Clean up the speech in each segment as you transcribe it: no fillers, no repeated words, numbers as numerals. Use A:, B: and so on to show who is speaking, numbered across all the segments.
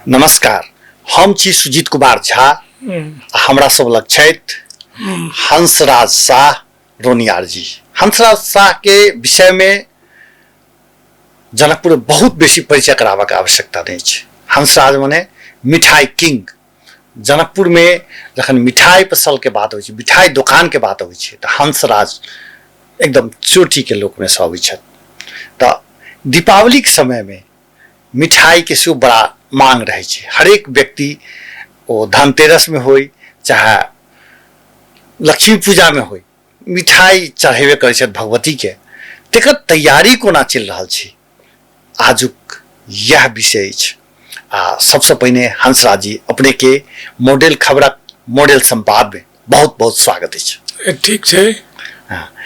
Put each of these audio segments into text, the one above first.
A: नमस्कार, हम छी सुजीत कुमार झा आ हमरा सब लग छथि हंसराज शाह रौनियार जी। हंसराज शाह के विषय में जनकपुर में बहुत बेसी परिचय कराबऽ के आवश्यकता नहीं छै। हंसराज मने मिठाई किंग। जनकपुर में जखन मिठाई पसल के बात होइ छै, मिठाई दोकान के बात होइ छै, तऽ हंसराज एकदम चोटी के लोक में से अबै छथि। तऽ दीपावली के समय में मिठाई के सेहो बड़ा मांग रहै छै। हरेक व्यक्ति ओ धनतेरस में होइ चाहे लक्ष्मी पूजा में होइ, मिठाई चढ़ेबे करै छथि भगवती के। तेकर तैयारी कोना चलि रहल छै, आजुक यह विषय अछि। आ सबसे पहिने हंसराज जी, अपने के मॉडल खबरक मॉडल संवाद में बहुत बहुत स्वागत अछि।
B: ठीक छै।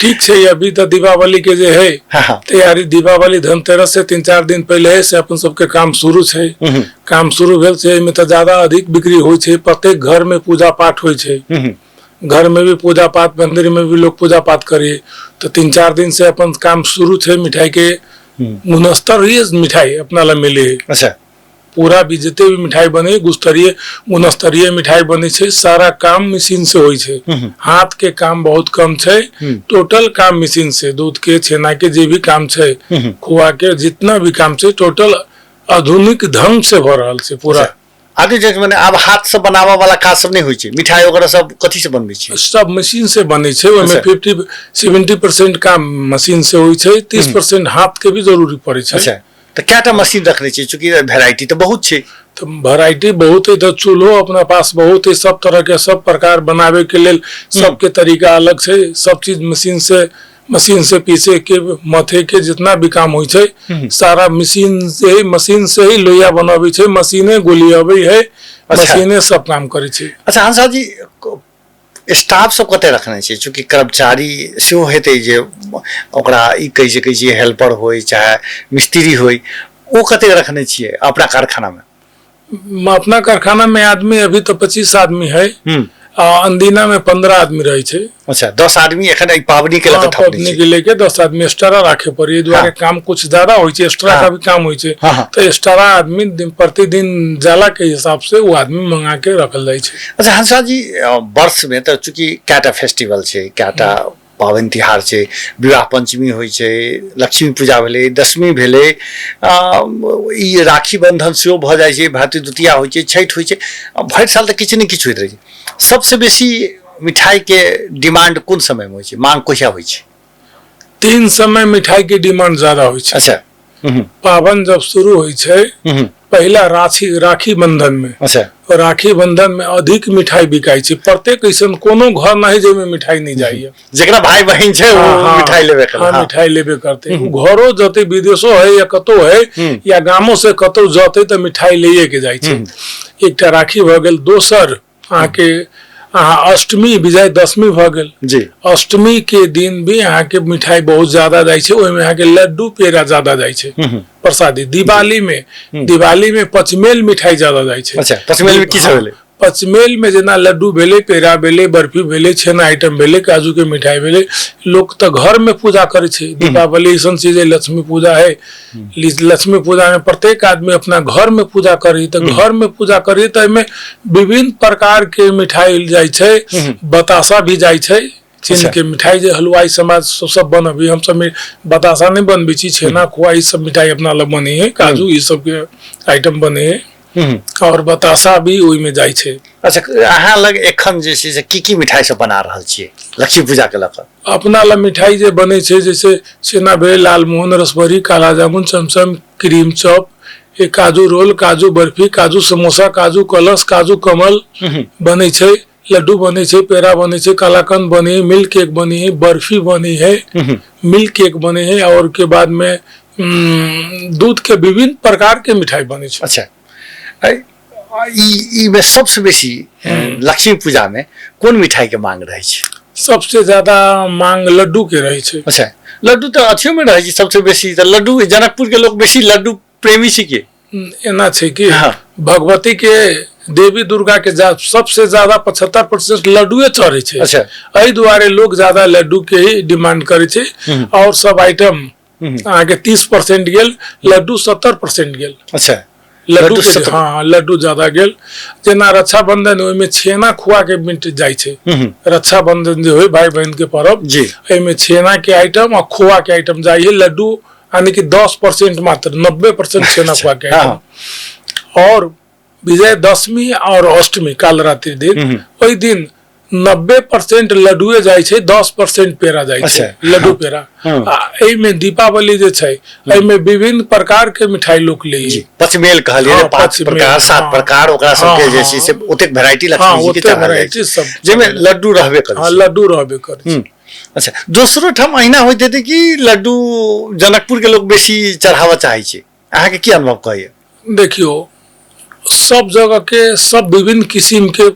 B: ठीक छै। अभी तऽ दीपावली के जे है तैयारी, दीपावली धनतेरस से 3-4 दिन पहले है से अपन सबके काम शुरू छै। काम शुरू भेल छै, एहिमे तऽ ज्यादा अधिक बिक्री होइ छै। प्रत्येक घर में पूजा पाठ होइ छै, घर में भी पूजा पाठ, मंदिर में भी लोग पूजा पाठ करी, तो 3-4 दिन से अपन काम शुरू छै। मिठाई के गुणस्तरीय मिठाई अपना ला मिले है। पूरा भी जते भी मिठाई बने गुणस्तरीय गुणस्तरीय मिठाई बने छै। सारा काम मशीन से होइ छै, हाथ के काम बहुत कम छै। टोटल काम मशीन से, दूध के छेना के जे भी काम छै, खोआ के जितना भी काम छै, टोटल आधुनिक ढंग से भऽ रहल छै पूरा।
A: आधुनिक ढंग से मने आब हाथ से बनाबऽ वाला काज सब नहि होइ छै, मिठाई वगैरह सब कथी से बनबै छै?
B: सब मशीन से बनै छै। ओहिमे 50-70% काम मशीन से होइ छै, 30% हाथ के भी जरूरी पड़ै छै।
A: तऽ कएटा मशीन रखने छियै? चूँकि वेराइटी तऽ बहुत छै।
B: तऽ वेराइटी बहुत है, तऽ चूल्हो अपना पास बहुत है। सब तरह के सब प्रकार बनावे के लेल सबके तरीका अलग छै। सब चीज मशीन से, मशीन से पीसे के मथे के जितना भी काम होइ छै, सारा मशीन से ही, मशीन से ही लोहिया बनाबै छै, मशीने गोली अबै है, मशीने सब काम करै छै।
A: अच्छा हंसराज जी, स्टाफ सब कते रखने छियै? चूँकि कर्मचारी सेहो हेतै जे ओकरा ई कहि सकै छियै हेल्पर होइ चाहे मिस्त्री होइ, ओ कते रखने छियै अपना कारखाना में?
B: अपना कारखाना में आदमी अभी तो 25 आदमी है, आ अनदिना में 15 आदमी रहे छै।
A: अच्छा, 10 आदमी एखन एहि पाबनि के लऽ कऽ थपने
B: पाबनि
A: छै।
B: के लेके 10 आदमी एक्स्ट्रा राखे पड़ी, एहि दुआरे काम कुछ ज्यादा होइ छै, एक्स्ट्रा का भी काम होइ छै। तऽ एक्स्ट्रा आदमी प्रतिदिन जाला के हिसाब से वो आदमी मंगा के रखल जाइ छै।
A: अच्छा हंसराज जी, वर्ष में तऽ चूँकि कएटा फेस्टिवल छै, कएटा पाबनि तिहार छै, विवाह पंचमी होइ छै, लक्ष्मी पूजा भेलै, दशमी भेलै, ई राखी बंधन सेहो भऽ जाइ छै, भ्रातृद्वितीया होइ छै, छठि होइ छै, भरि साल तऽ किछु ने किछु होइत रहै छै। सबसे बेसी मिठाई के डिमांड कोन समय में होइ छै, मांग कहिया होइ छै?
B: 3 समय मिठाई के डिमांड ज्यादा होइ छै। पाबनि जब शुरू होइ छै, पहिला राखी बंधन में। राखी बंधन में अधिक मिठाई बिकाइ छै। प्रत्येक ऐसन कोनो घर नहीं जाहिमे मिठाई नहीं जाइए।
A: जेकरा भाई बहिन छै वो मिठाई लेबे करतै।
B: मिठाई लेबे करतै। घरो जते विदेशो है या कतौ है या गामो से कतौ जते तऽ मिठाई लैए के जाइ छै। एकटा राखी भऽ गेल, दोसर अहाँके अहाँ अष्टमी विजय दशमी भऽ गेल। अष्टमी के दिन भी अहाँके मिठाई बहुत ज्यादा जाइ छै, ओहिमे अहाँके लड्डू पेड़ा ज्यादा जाइ छै प्रसादी। दिवाली में, दिवाली में पचमेल मिठाई ज्यादा जाइ छै।
A: अच्छा, पचमेल में की सब भेलै?
B: पचमेल में जेना लड्डू भेलै, पेड़ा भेलै, बर्फी भेलै, छेना आइटम भेलै, काजू के मिठाई भेलै। लोक तऽ घर में पूजा करै छै। दीपावली ऐसन चीज है, लक्ष्मी पूजा है, लक्ष्मी पूजा में प्रत्येक आदमी अपना घर में पूजा करी, तऽ घर में पूजा करी तऽ एहिमे विभिन्न प्रकार के मिठाई जाइ छै, बतासा भी जाइ छै, चीनी के मिठाई जे हलवाई समाज सब सब बनबी। हम सब बतासा नहीं बनबै छी, छेना खोआ ई सब मिठाई अपना लग बनै है, काजू ई सब के आइटम बनै है और बतासा भी ओहिमे जाइ छै।
A: अच्छा, अहाँ लग एखन जे छै से की की मिठाई सब बना रहल छियै लक्ष्मी पूजा के लऽ कऽ?
B: अपना लग मिठाई जे बनै छै, जैसे छेना भेल, लालमोहन, रसभरी, काला जामुन, चमचम, क्रीम चॉप, एक काजू रोल, काजू बर्फी, काजू समोसा, काजू कलश, काजू कमल बनै छै, लड्डू बनै छै, पेड़ा बनै छै, कलाकंद बनै है, मिल्क केक बनै है, बर्फी बनै है, मिल्क केक बनै है और के बाद में दूध के विभिन्न प्रकार के मिठाई बनै छै।
A: अच्छा, ई में सबसे बेसी लक्ष्मी पूजा में कोन मिठाई के मांग रहै छै?
B: सबसे ज्यादा मांग लड्डू के रहै छै।
A: अच्छा, लड्डू तऽ अथियो में रहै छै सबसे बेसी, तऽ लड्डू जनकपुर के लोग बेसी लड्डू प्रेमी छै के?
B: एना छै कि भगवती के देवी दुर्गा के सबसे ज्यादा 75% लड्डुए चढ़ै छै। एहि दुआरे लोग ज्यादा लड्डू के ही डिमांड करै छै और सब आइटम अहाँके 30% गेल, लड्डू 70% गेल। लड्डू
A: लड्डू
B: के
A: 70।
B: हाँ, लड्डू ज्यादा गेल। जेना रक्षाबंधन, ओहिमे छेना खुआ के मिट जाइ छै। रक्षाबंधन जे होइ भाई बहन के पर्व, एहिमे छेना के आइटम आ खोआ के आइटम जाइ है। लड्डू यानी कि 10% मात्र, 90% छेना खुआ के आइटम। और विजयदशमी और अष्टमी कालरात्रि दिन, ओहि दिन 90% लड्डुए जाइ छै, 10% पेड़ा जाइ छै। लड्डू पेड़ा। आ एहिमे दीपावली जे छै, एहिमे विभिन्न प्रकार के मिठाई लोक ले।
A: पचमेल कहलियै। 5
B: पचमेल,
A: प्रकार, 7 प्रकार, ओकरा सबके जे छै से ओतेक वेराइटी लक्ष्मी जी के
B: ओतेक
A: चढ़ायल जाइ
B: वेराइटी
A: छै,
B: सब
A: जाहिमे लड्डू रहबे करै छै।
B: लड्डू रहबे करै छै।
A: अच्छा, दोसरो ठाम अहिना होइत हेतै कि लड्डू जनकपुर के लोक बेसी चढ़ाबऽ चाहै छै? अहाँके की अनुभव कहैया?
B: देखियौ, सब जगह के सब विभिन्न किसिम के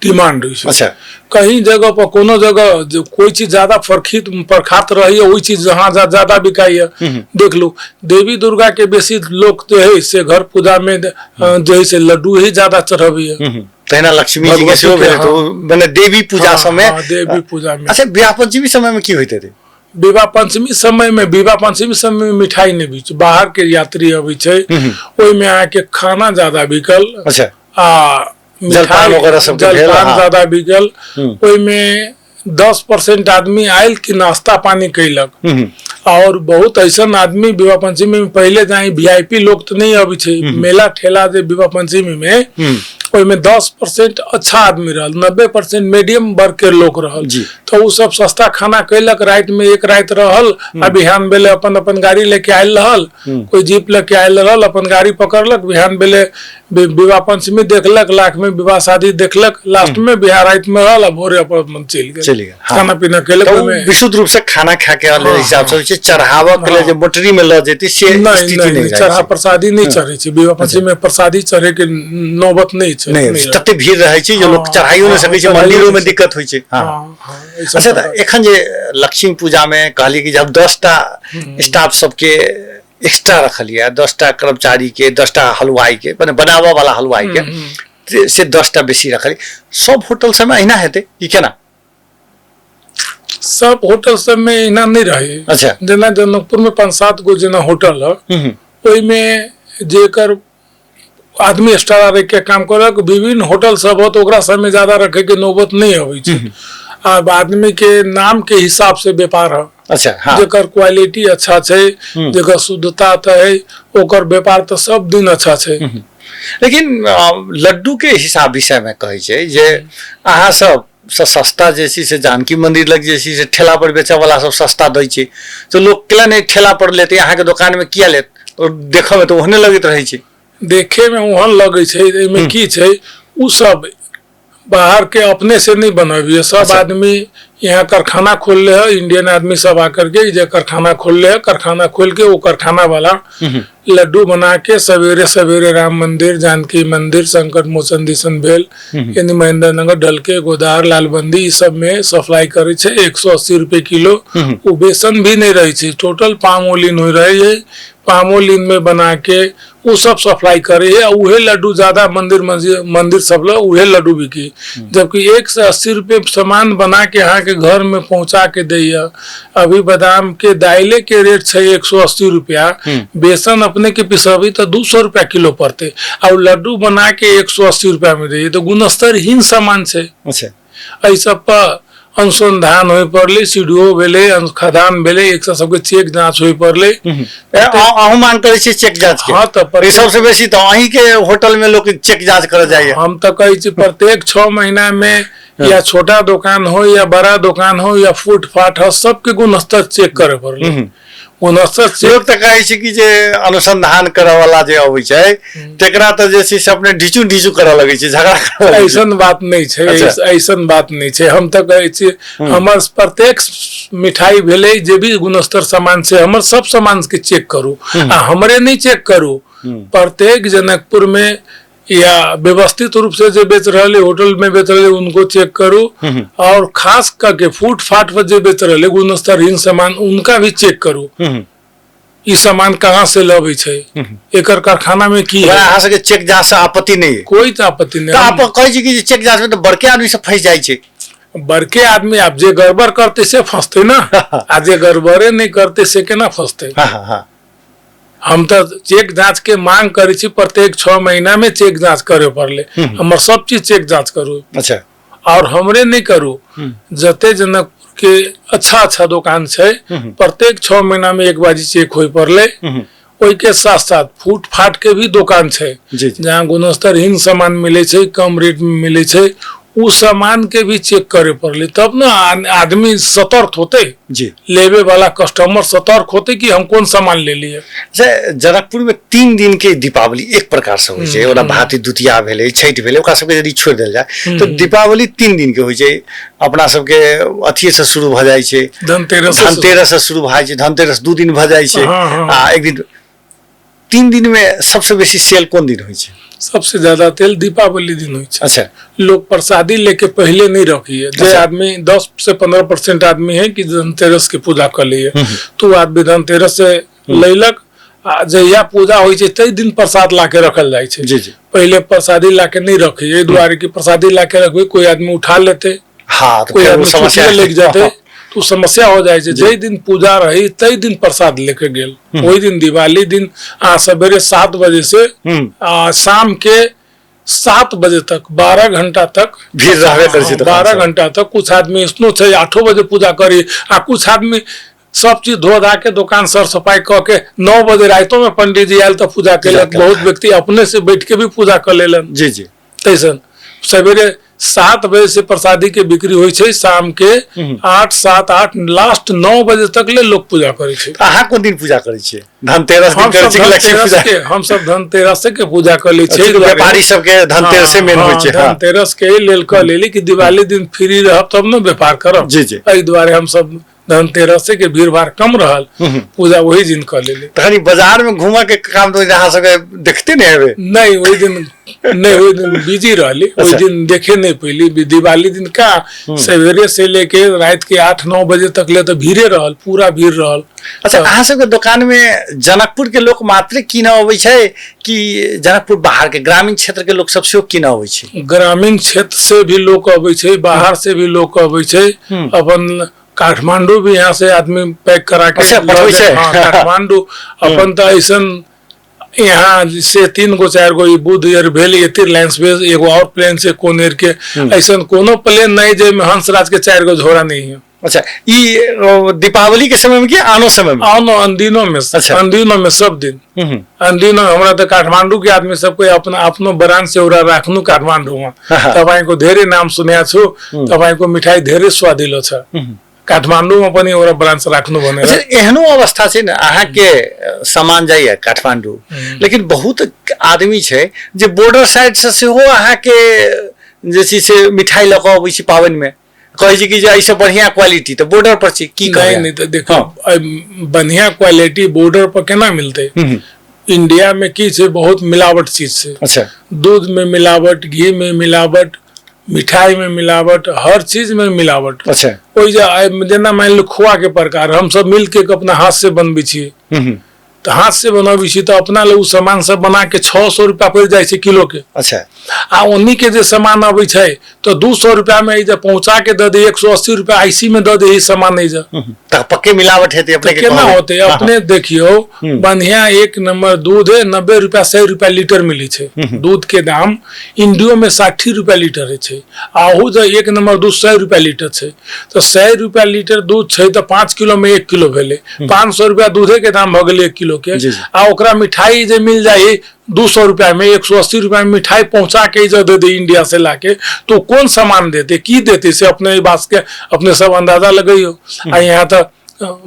B: डिमांड होइ छै। कहीं जगह पर कोनो जगह जो कोई चीज ज्यादा फरखित प्रख्यात रहैया, ओहि चीज जहाँ ज्यादा बिकाइया। देख लू, देवी दुर्गा के बेसी लोग जे है से घर पूजा में जे है से लड्डू ही ज्यादा चढ़बैया।
A: तहिना लक्ष्मी जी के
B: भगवती
A: सेहो
B: के,
A: भेलै,
B: हाँ।
A: तऽ ओ मने देवी पूजा समय।
B: हाँ, देवी पूजा में।
A: अच्छा, विवाह पंचमी समय में की होइत हेतै?
B: विवाह पंचमी समय में मिठाई नहि बिक, बाहर के यात्री अबै छै, ओहिमे अहाँके खाना ज्यादा बिकल। आ
A: जलपान
B: मिठाई
A: वगैरह सबके भेल,
B: जलपान ज्यादा बिकल। ओहिमे 10% आदमी आयल कि नाश्ता पानी कैलक। और बहुत ऐसन आदमी विवाह पंचमी में पहले जाए, वीआईपी लोग तो नहीं अबै छै। मेला ठेला जे विवाह पंचमी में, ओहिमे 10% अच्छा आदमी रहल, 90% मीडियम वर्ग के लोग रहल। तो उ सब सस्ता खाना कैलक, राति में एक राति रहल आ बिहान बेले अपन अपन गाड़ी लेके आयल रहल, कोई जीप लेके आयल रहल, अपन गाड़ी पकड़लक, बिहान बेले विवाह पंचमी देखलक, लाख में विवाह शादी देखलक, लास्ट में बिहार राति में रहल आ भोरे अपन अपन चलि गेल।
A: चलि गेल, हाँ।
B: खाना पीना केलक।
A: तऽ ओ
B: ओहिमे
A: विशुद्ध रूप से खाना खा के लेल हिसाब से होइ छै, चढ़ावऽ के लेल जे मोटरी में लऽ जेतै से
B: नहि
A: स्थिति
B: नहि
A: नहि
B: नहि
A: रहै
B: चढ़ा
A: छै।
B: प्रसादी नहि चढ़ै छै। विवाह पंचमी में प्रसादी चढ़े के नौबत नहि छै।
A: नहि,
B: नहि।
A: तते भीड़ रहै छै जे लोक चढ़ाइयो नहि सकै छै,
B: चढ़ाइयो
A: मंदिरो में
B: नहि।
A: दिक्कत होइ छै। हाँ।
B: हाँ, हाँ, एहि सब
A: अच्छा, तऽ
B: प्रकार।
A: एखन जे लक्ष्मी पूजा में कहलियै कि जब 10टा स्टाफ सबके एक्स्ट्रा रखलियै, 10टा कर्मचारी के, 10टा हलुआई के, मने बनाबऽ वाला हलुआई के, से 10टा बेसी रखलियै, सब होटल सबमे अहिना हेतै कि केना?
B: सब होटल सब में एना नहि रहे। जेना जनकपुर में 5-7 गो जेना होटल है, ओहिमे जेकर आदमी एक्स्ट्रा रख के काम करक, विभिन्न होटल सब हो तऽ ओकरा सब में ज्यादा रखे के नौबत नहीं अबै छै। आब आदमी के नाम के हिसाब से व्यापार है। जेकर क्वालिटी अच्छा छै, जेकर शुद्धता तऽ है, ओकर व्यापार तऽ सब दिन अच्छा छै।
A: लेकिन लड्डू के हिसाब विषय में कहै छै जे अहाँ सब से सस्ता जे छै से जानकी मंदिर लग जे छै से ठेला पर बेचऽ वाला सब सस्ता दै छै, तऽ लोक केला नहि ठेला पर लेतै, अहाँके दोकान में किया लेत? देखऽ में तऽ ओहने लगैत रहै छै।
B: देखे में ओहन लगै छै। एहिमे की छै, उ सब बाहर के अपने से नहीं बनबिए सब। आदमी यहाँ कारखाना खोल ले है, इंडियन आदमी सब आकर के जे कारखाना खोल ले है, कारखाना खोल के वो कारखाना वाला लड्डू बना के सवेरे सवेरे राम मंदिर, जानकी मंदिर, संकट मोचन दिसन भेल, यानी महेंद्र नगर, ढलके, गोदार, लालबंदी, ई सब में सप्लाई करे छै 180 रुपए किलो। वो बेसन भी नहीं रहे छै, टोटल पामोलिन हो रहे है, पामोलिन में बना के वो सब सप्लाई करे है। आ उहे लड्डू ज्यादा मंदिर मंदिर मंदिर सब ला उहे लड्डू बिकी, जबकि 180 रुपये सामान बना के अहाँ के घर में पहुंचा के दैया। अभी बादाम के दाइले के रेट छै 180 रुपया, बेसन अपने के पिसबी तो 200 रुपया किलो पड़ते, आ उ लड्डू बना के 180 रुपया में दैया, तो गुणस्तरहीन सामान छै। एहि सब पर अनुसंधान होय पड़लै, सीडीओ भेलै, खदान भेलै, एक सबके चेक जांच होय पड़लै।
A: अहूँ मांग करै छी चेक जांच के?
B: हाँ, तऽ
A: ई सबसे बेसी तऽ अहीं के होटल में लोक चेक जांच करऽ जाइया।
B: हम तऽ कहै छी प्रत्येक 6 महीना में या छोटा दुकान हो या बड़ा दुकान हो या फुटपाथ हो, सबके गुणस्तर चेक करे पड़लै, गुणस्तर चेक।
A: लोक तऽ कहै छै कि जे अनुसंधान करऽ वाला जे अबै छै तेकरा तऽ जे छै से अपने ढिचू ढिचू करऽ लगै छै, झगड़ा करऽ लगै छै।
B: ऐसन बात नहि छै। ऐसन बात नहि छै। हम तऽ कहै छी हमर प्रत्येक मिठाई भेलै, जे भी गुणस्तर सामान छै, हमर सब सामान के चेक करू। आ हमरे नहि चेक करू, प्रत्येक जनकपुर में या व्यवस्थित रूप से जे बेच रहल है, होटल में बेच रहल है, उनको चेक करू और खास करके फुटपाथ पर जे बेच रहल है गुणस्तरहीन सामान, उनका भी चेक करू। ई सामान कहाँ से लबै छै, एकर कारखाना में की
A: ओकरा
B: है।
A: अहाँ सबके चेक जांच से आपत्ति नहि अइ?
B: कोई तऽ आपत्ति
A: तऽ
B: नहि।
A: आप कहै छी कि जे चेक जांच में तऽ बड़के आदमी सब फंसि जाइ छै।
B: बड़के आदमी आब जे गड़बड़ करते से फंसते ना, आ जे गड़बड़े नहीं करते से केना फंसते?
A: हाँ हाँ हाँ
B: हम तऽ चेक जांच के मांग करै छी, प्रत्येक 6 महीना में चेक जांच करे पड़ले, हमर सब चीज चेक जांच करू।
A: अच्छा।
B: और हमरे नहीं करू, जते जनकपुर के अच्छा अच्छा दुकान छै प्रत्येक 6 महीना में एक बाजी चेक होय पड़ले। ओहि के साथ साथ फूट फाट के भी दुकान छै
A: जी, जी।
B: जहाँ गुणस्तरहीन सामान मिले छै, कम रेट में मिले छै, उ सामान के भी चेक करे पड़ले, तब न आदमी सतर्क होते।
A: जी।
B: लेवे वाला कस्टमर सतर्क होते कि हम कौन सामान ले लिए।
A: अच्छा, जनकपुर में 3 दिन के दीपावली एक प्रकार से होइ छै, ओना भातृ द्वितीया भेलै, छठि भेलै, ओकरा सबके यदि छोड़ि देल जाय तऽ दीपावली 3 दिन के होइ छै। अपना सबके अथिये से शुरू भऽ जाइ छै,
B: धनतेरस से।
A: धनतेरस से शुरू भऽ जाइ छै, धनतेरस 2 दिन भऽ जाइ छै।
B: हाँ, हाँ।
A: आ एक दिन 3 दिन में सबसे बेसी सेल कोन दिन होइ छै?
B: सबसे ज्यादा तेल दीपावली दिन होइ छै।
A: अच्छा।
B: लोग प्रसादी लेके पहले नहीं रखिए, जे
A: अच्छा।
B: आदमी 10 से 15% आदमी है कि धनतेरस के पूजा कर लिए, तो आदमी धनतेरस से लैलक, आ जहिया पूजा होइ छै तै दिन प्रसाद ला के रखल जाइ छै।
A: जी, जी।
B: पहले प्रसादी ला के नहीं रखिए, एहि दुआरे कि प्रसादी ला के रखबे कोई आदमी उठा लेते,
A: हाँ, तो
B: कोई
A: फेर वो
B: आदमी
A: समस्या
B: छुट्टिए लेके जाते, तो समस्या हो जाइ छै। जै दिन पूजा रही तै दिन प्रसाद लेके गेल, ओहि दिन दिवाली दिन आ सवेरे 7 बजे से शाम के 7 बजे तक 12 घंटा तक
A: भीड़ रहबे करै छै दुकान
B: 12
A: सब।
B: घंटा तक। कुछ आदमी ऐसनो छै 8 बजे पूजा करी, आ कुछ आदमी सब चीज धो धा के दुकान सर सफाई कऽ के 9 बजे रातिो में पंडित जी आयल तऽ पूजा केलक।
A: केलक।
B: बहुत व्यक्ति अपने से बैठ के भी पूजा कऽ लेलन।
A: जी, जी।
B: तैसन सवेरे 7 बजे से प्रसादी के बिक्री होइ छै, शाम के 8, 7, 8, लास्ट 9 बजे तक ले लोग पूजा करै छै।
A: तऽ अहाँ कोन दिन पूजा करै छियै? धनतेरस दिन
B: हम
A: करै
B: सब
A: छियै कि लक्ष्मी
B: धनतेरस
A: पूजा?
B: के, हम सब धनतेरस के पूजा कऽ लै छियै।
A: अच्छा, व्यापारी सबके धनतेरसे मेन होइ छै। हाँ।
B: धनतेरस के लेल कऽ लेली कि दिवाली दिन फ्री रहब तब ने व्यापार करब।
A: जी, जी।
B: एहि दुआरे हम सब धनतेरस के भीड़ भाड़ कम रहल, पूजा वही दिन कऽ लेली।
A: तखन ई बाजार में घूमऽ के काम तो अहाँ सबके देखते नहि हेबै।
B: नहीं, ओहि दिन नहीं, ओहि दिन बिजी रहली, ओहि
A: अच्छा।
B: दिन देखे नहीं पैली। दिवाली दिन का सवेरे से लेके रात के 8-9 बजे तक ले तो भीड़े रहल, पूरा भीड़ रहल।
A: अच्छा, अहाँ सबके दुकान में जनकपुर के लोक मात्र कीनऽ अबै छै कि जनकपुर बाहर के ग्रामीण क्षेत्र के लोक सब सेहो कीनऽ अबै छै?
B: ग्रामीण क्षेत्र से भी लोक अबै छै, बाहर से भी लोक अबै छै। अपन काठमांडू भी यहाँ से आदमी पैक करा के
A: अच्छा, पठबै छै?
B: हाँ, काठमांडू अपन तऽ ऐसन यहाँ से 3 गो 4 गो ई बुध एयर भेल, एते रिलायंस भेल, एगो और प्लेन से कोन एयर के ऐसन कोनो प्लेन नहीं जाहिमे हंसराज के 4 गो झोरा नहीं है।
A: अच्छा, ई दीपावली के समय में कि आनो समय में?
B: आनो अनदिनों में।
A: अच्छा।
B: अनदिनों में सब दिन। अनदिनों में हमरा तऽ काठमांडू के आदमी सबके अपना अपनो ब्रांच से एउटा राख्नु काठमांडूमा। तपाईँको धेरै नाम सुनेको छु, तपाईँको मिठाई धेरै स्वादिलो छ, काठमांडूमा पनि एउटा ब्रांच राख्नु भनेर।
A: अच्छा, एहनो अवस्था छै ने, अहाँके सामान जाइए काठमांडू, लेकिन बहुत आदमी छै जे बॉर्डर साइड से सेहो अहाँके जे छै से मिठाई लऽ कऽ अबै छै पाबनि में, कहै छै कि जे एहिसँ बढ़िया क्वालिटी तऽ बॉर्डर पर छै, की
B: नहीं
A: कहबै?
B: नहीं, तो देखो बढ़िया क्वालिटी बॉर्डर पर केना मिलते? इंडिया में की छै, बहुत मिलावट चीज छै।
A: अच्छा।
B: दूध में मिलावट, घी में मिलावट, मिठाई में मिलावट, हर चीज में मिलावट।
A: अच्छा।
B: ओहि जे आइ जेना मानि लियौ खोआ के प्रकार हम सब मिल के अपना हाथ से बनबै छियै, तऽ हाथ से बनबै छी तऽ अपना लग ओ सामान सब बना के 600 रुपया पड़ि जाइ छै किलो के।
A: अच्छा।
B: आ ओन्नी के जे सामान अबै छै तऽ 200 रुपया में एहि जे पहुंचा के दऽ दे, 180 रुपया आईसी में दऽ दे ई सामान एहि जे।
A: तऽ पक्के मिलावट हेतै अपने के
B: केना
A: कहबै।
B: होते? अपने देखियौ, बढ़िया 1 नंबर दूध है, 90 रुपया 100 रुपया लीटर मिलै छै दूध के दाम। इंडियो में 60 रुपया लीटर है छै, आ ओहू जे 1 नंबर दूध 100 रुपया लीटर छै, तऽ 100 रुपया लीटर दूध छै तऽ 5 किलो में 1 किलो भेलै, 500 रुपया दूधे के दाम भऽ गेलै 1 किलो के।
A: जी, जी।
B: आ ओकरा मिठाई जे मिल जाइ 200 रुपया में, 180 रुपया में मिठाई पहुंचा के जे दे दे इंडिया से लाके, तो कोन सामान देते, की देते, से अपने ई बात के अपने सब अंदाजा लगैयो। आ यहाँ तऽ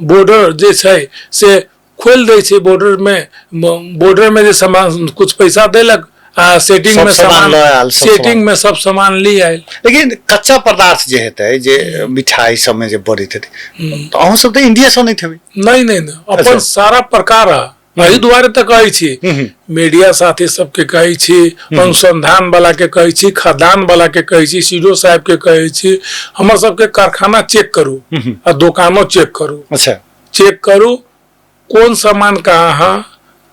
B: बॉर्डर जे छै से खोलि दै छै, बॉर्डर में जे सामान कुछ पैसा देलक आ सेटिंग
A: सब
B: में
A: सामान
B: सामान
A: लऽ आयल, सब
B: सेटिंग
A: सामान।
B: में सब सामान ली आयल।
A: लेकिन कच्चा पदार्थ जे हेतै, जे मिठाई सबमे जे बनैत हेतै, तऽ अहूँ सब तऽ इंडिया सँ अनैत हेबै?
B: नहीं, नहीं, नहीं, अपन
A: अच्छा।
B: सारा प्रकार है। एहि दुआरे तऽ कहै छी मीडिया साथी सबके कहै छी, अनुसंधान वाला के कहै छी, खदान वाला के कहै छी, सीडो साहब के कहै छी, हमर सबके कारखाना चेक करू आ दोकानो चेक करू।
A: अच्छा।
B: चेक करू कोन सामान कहाँ है,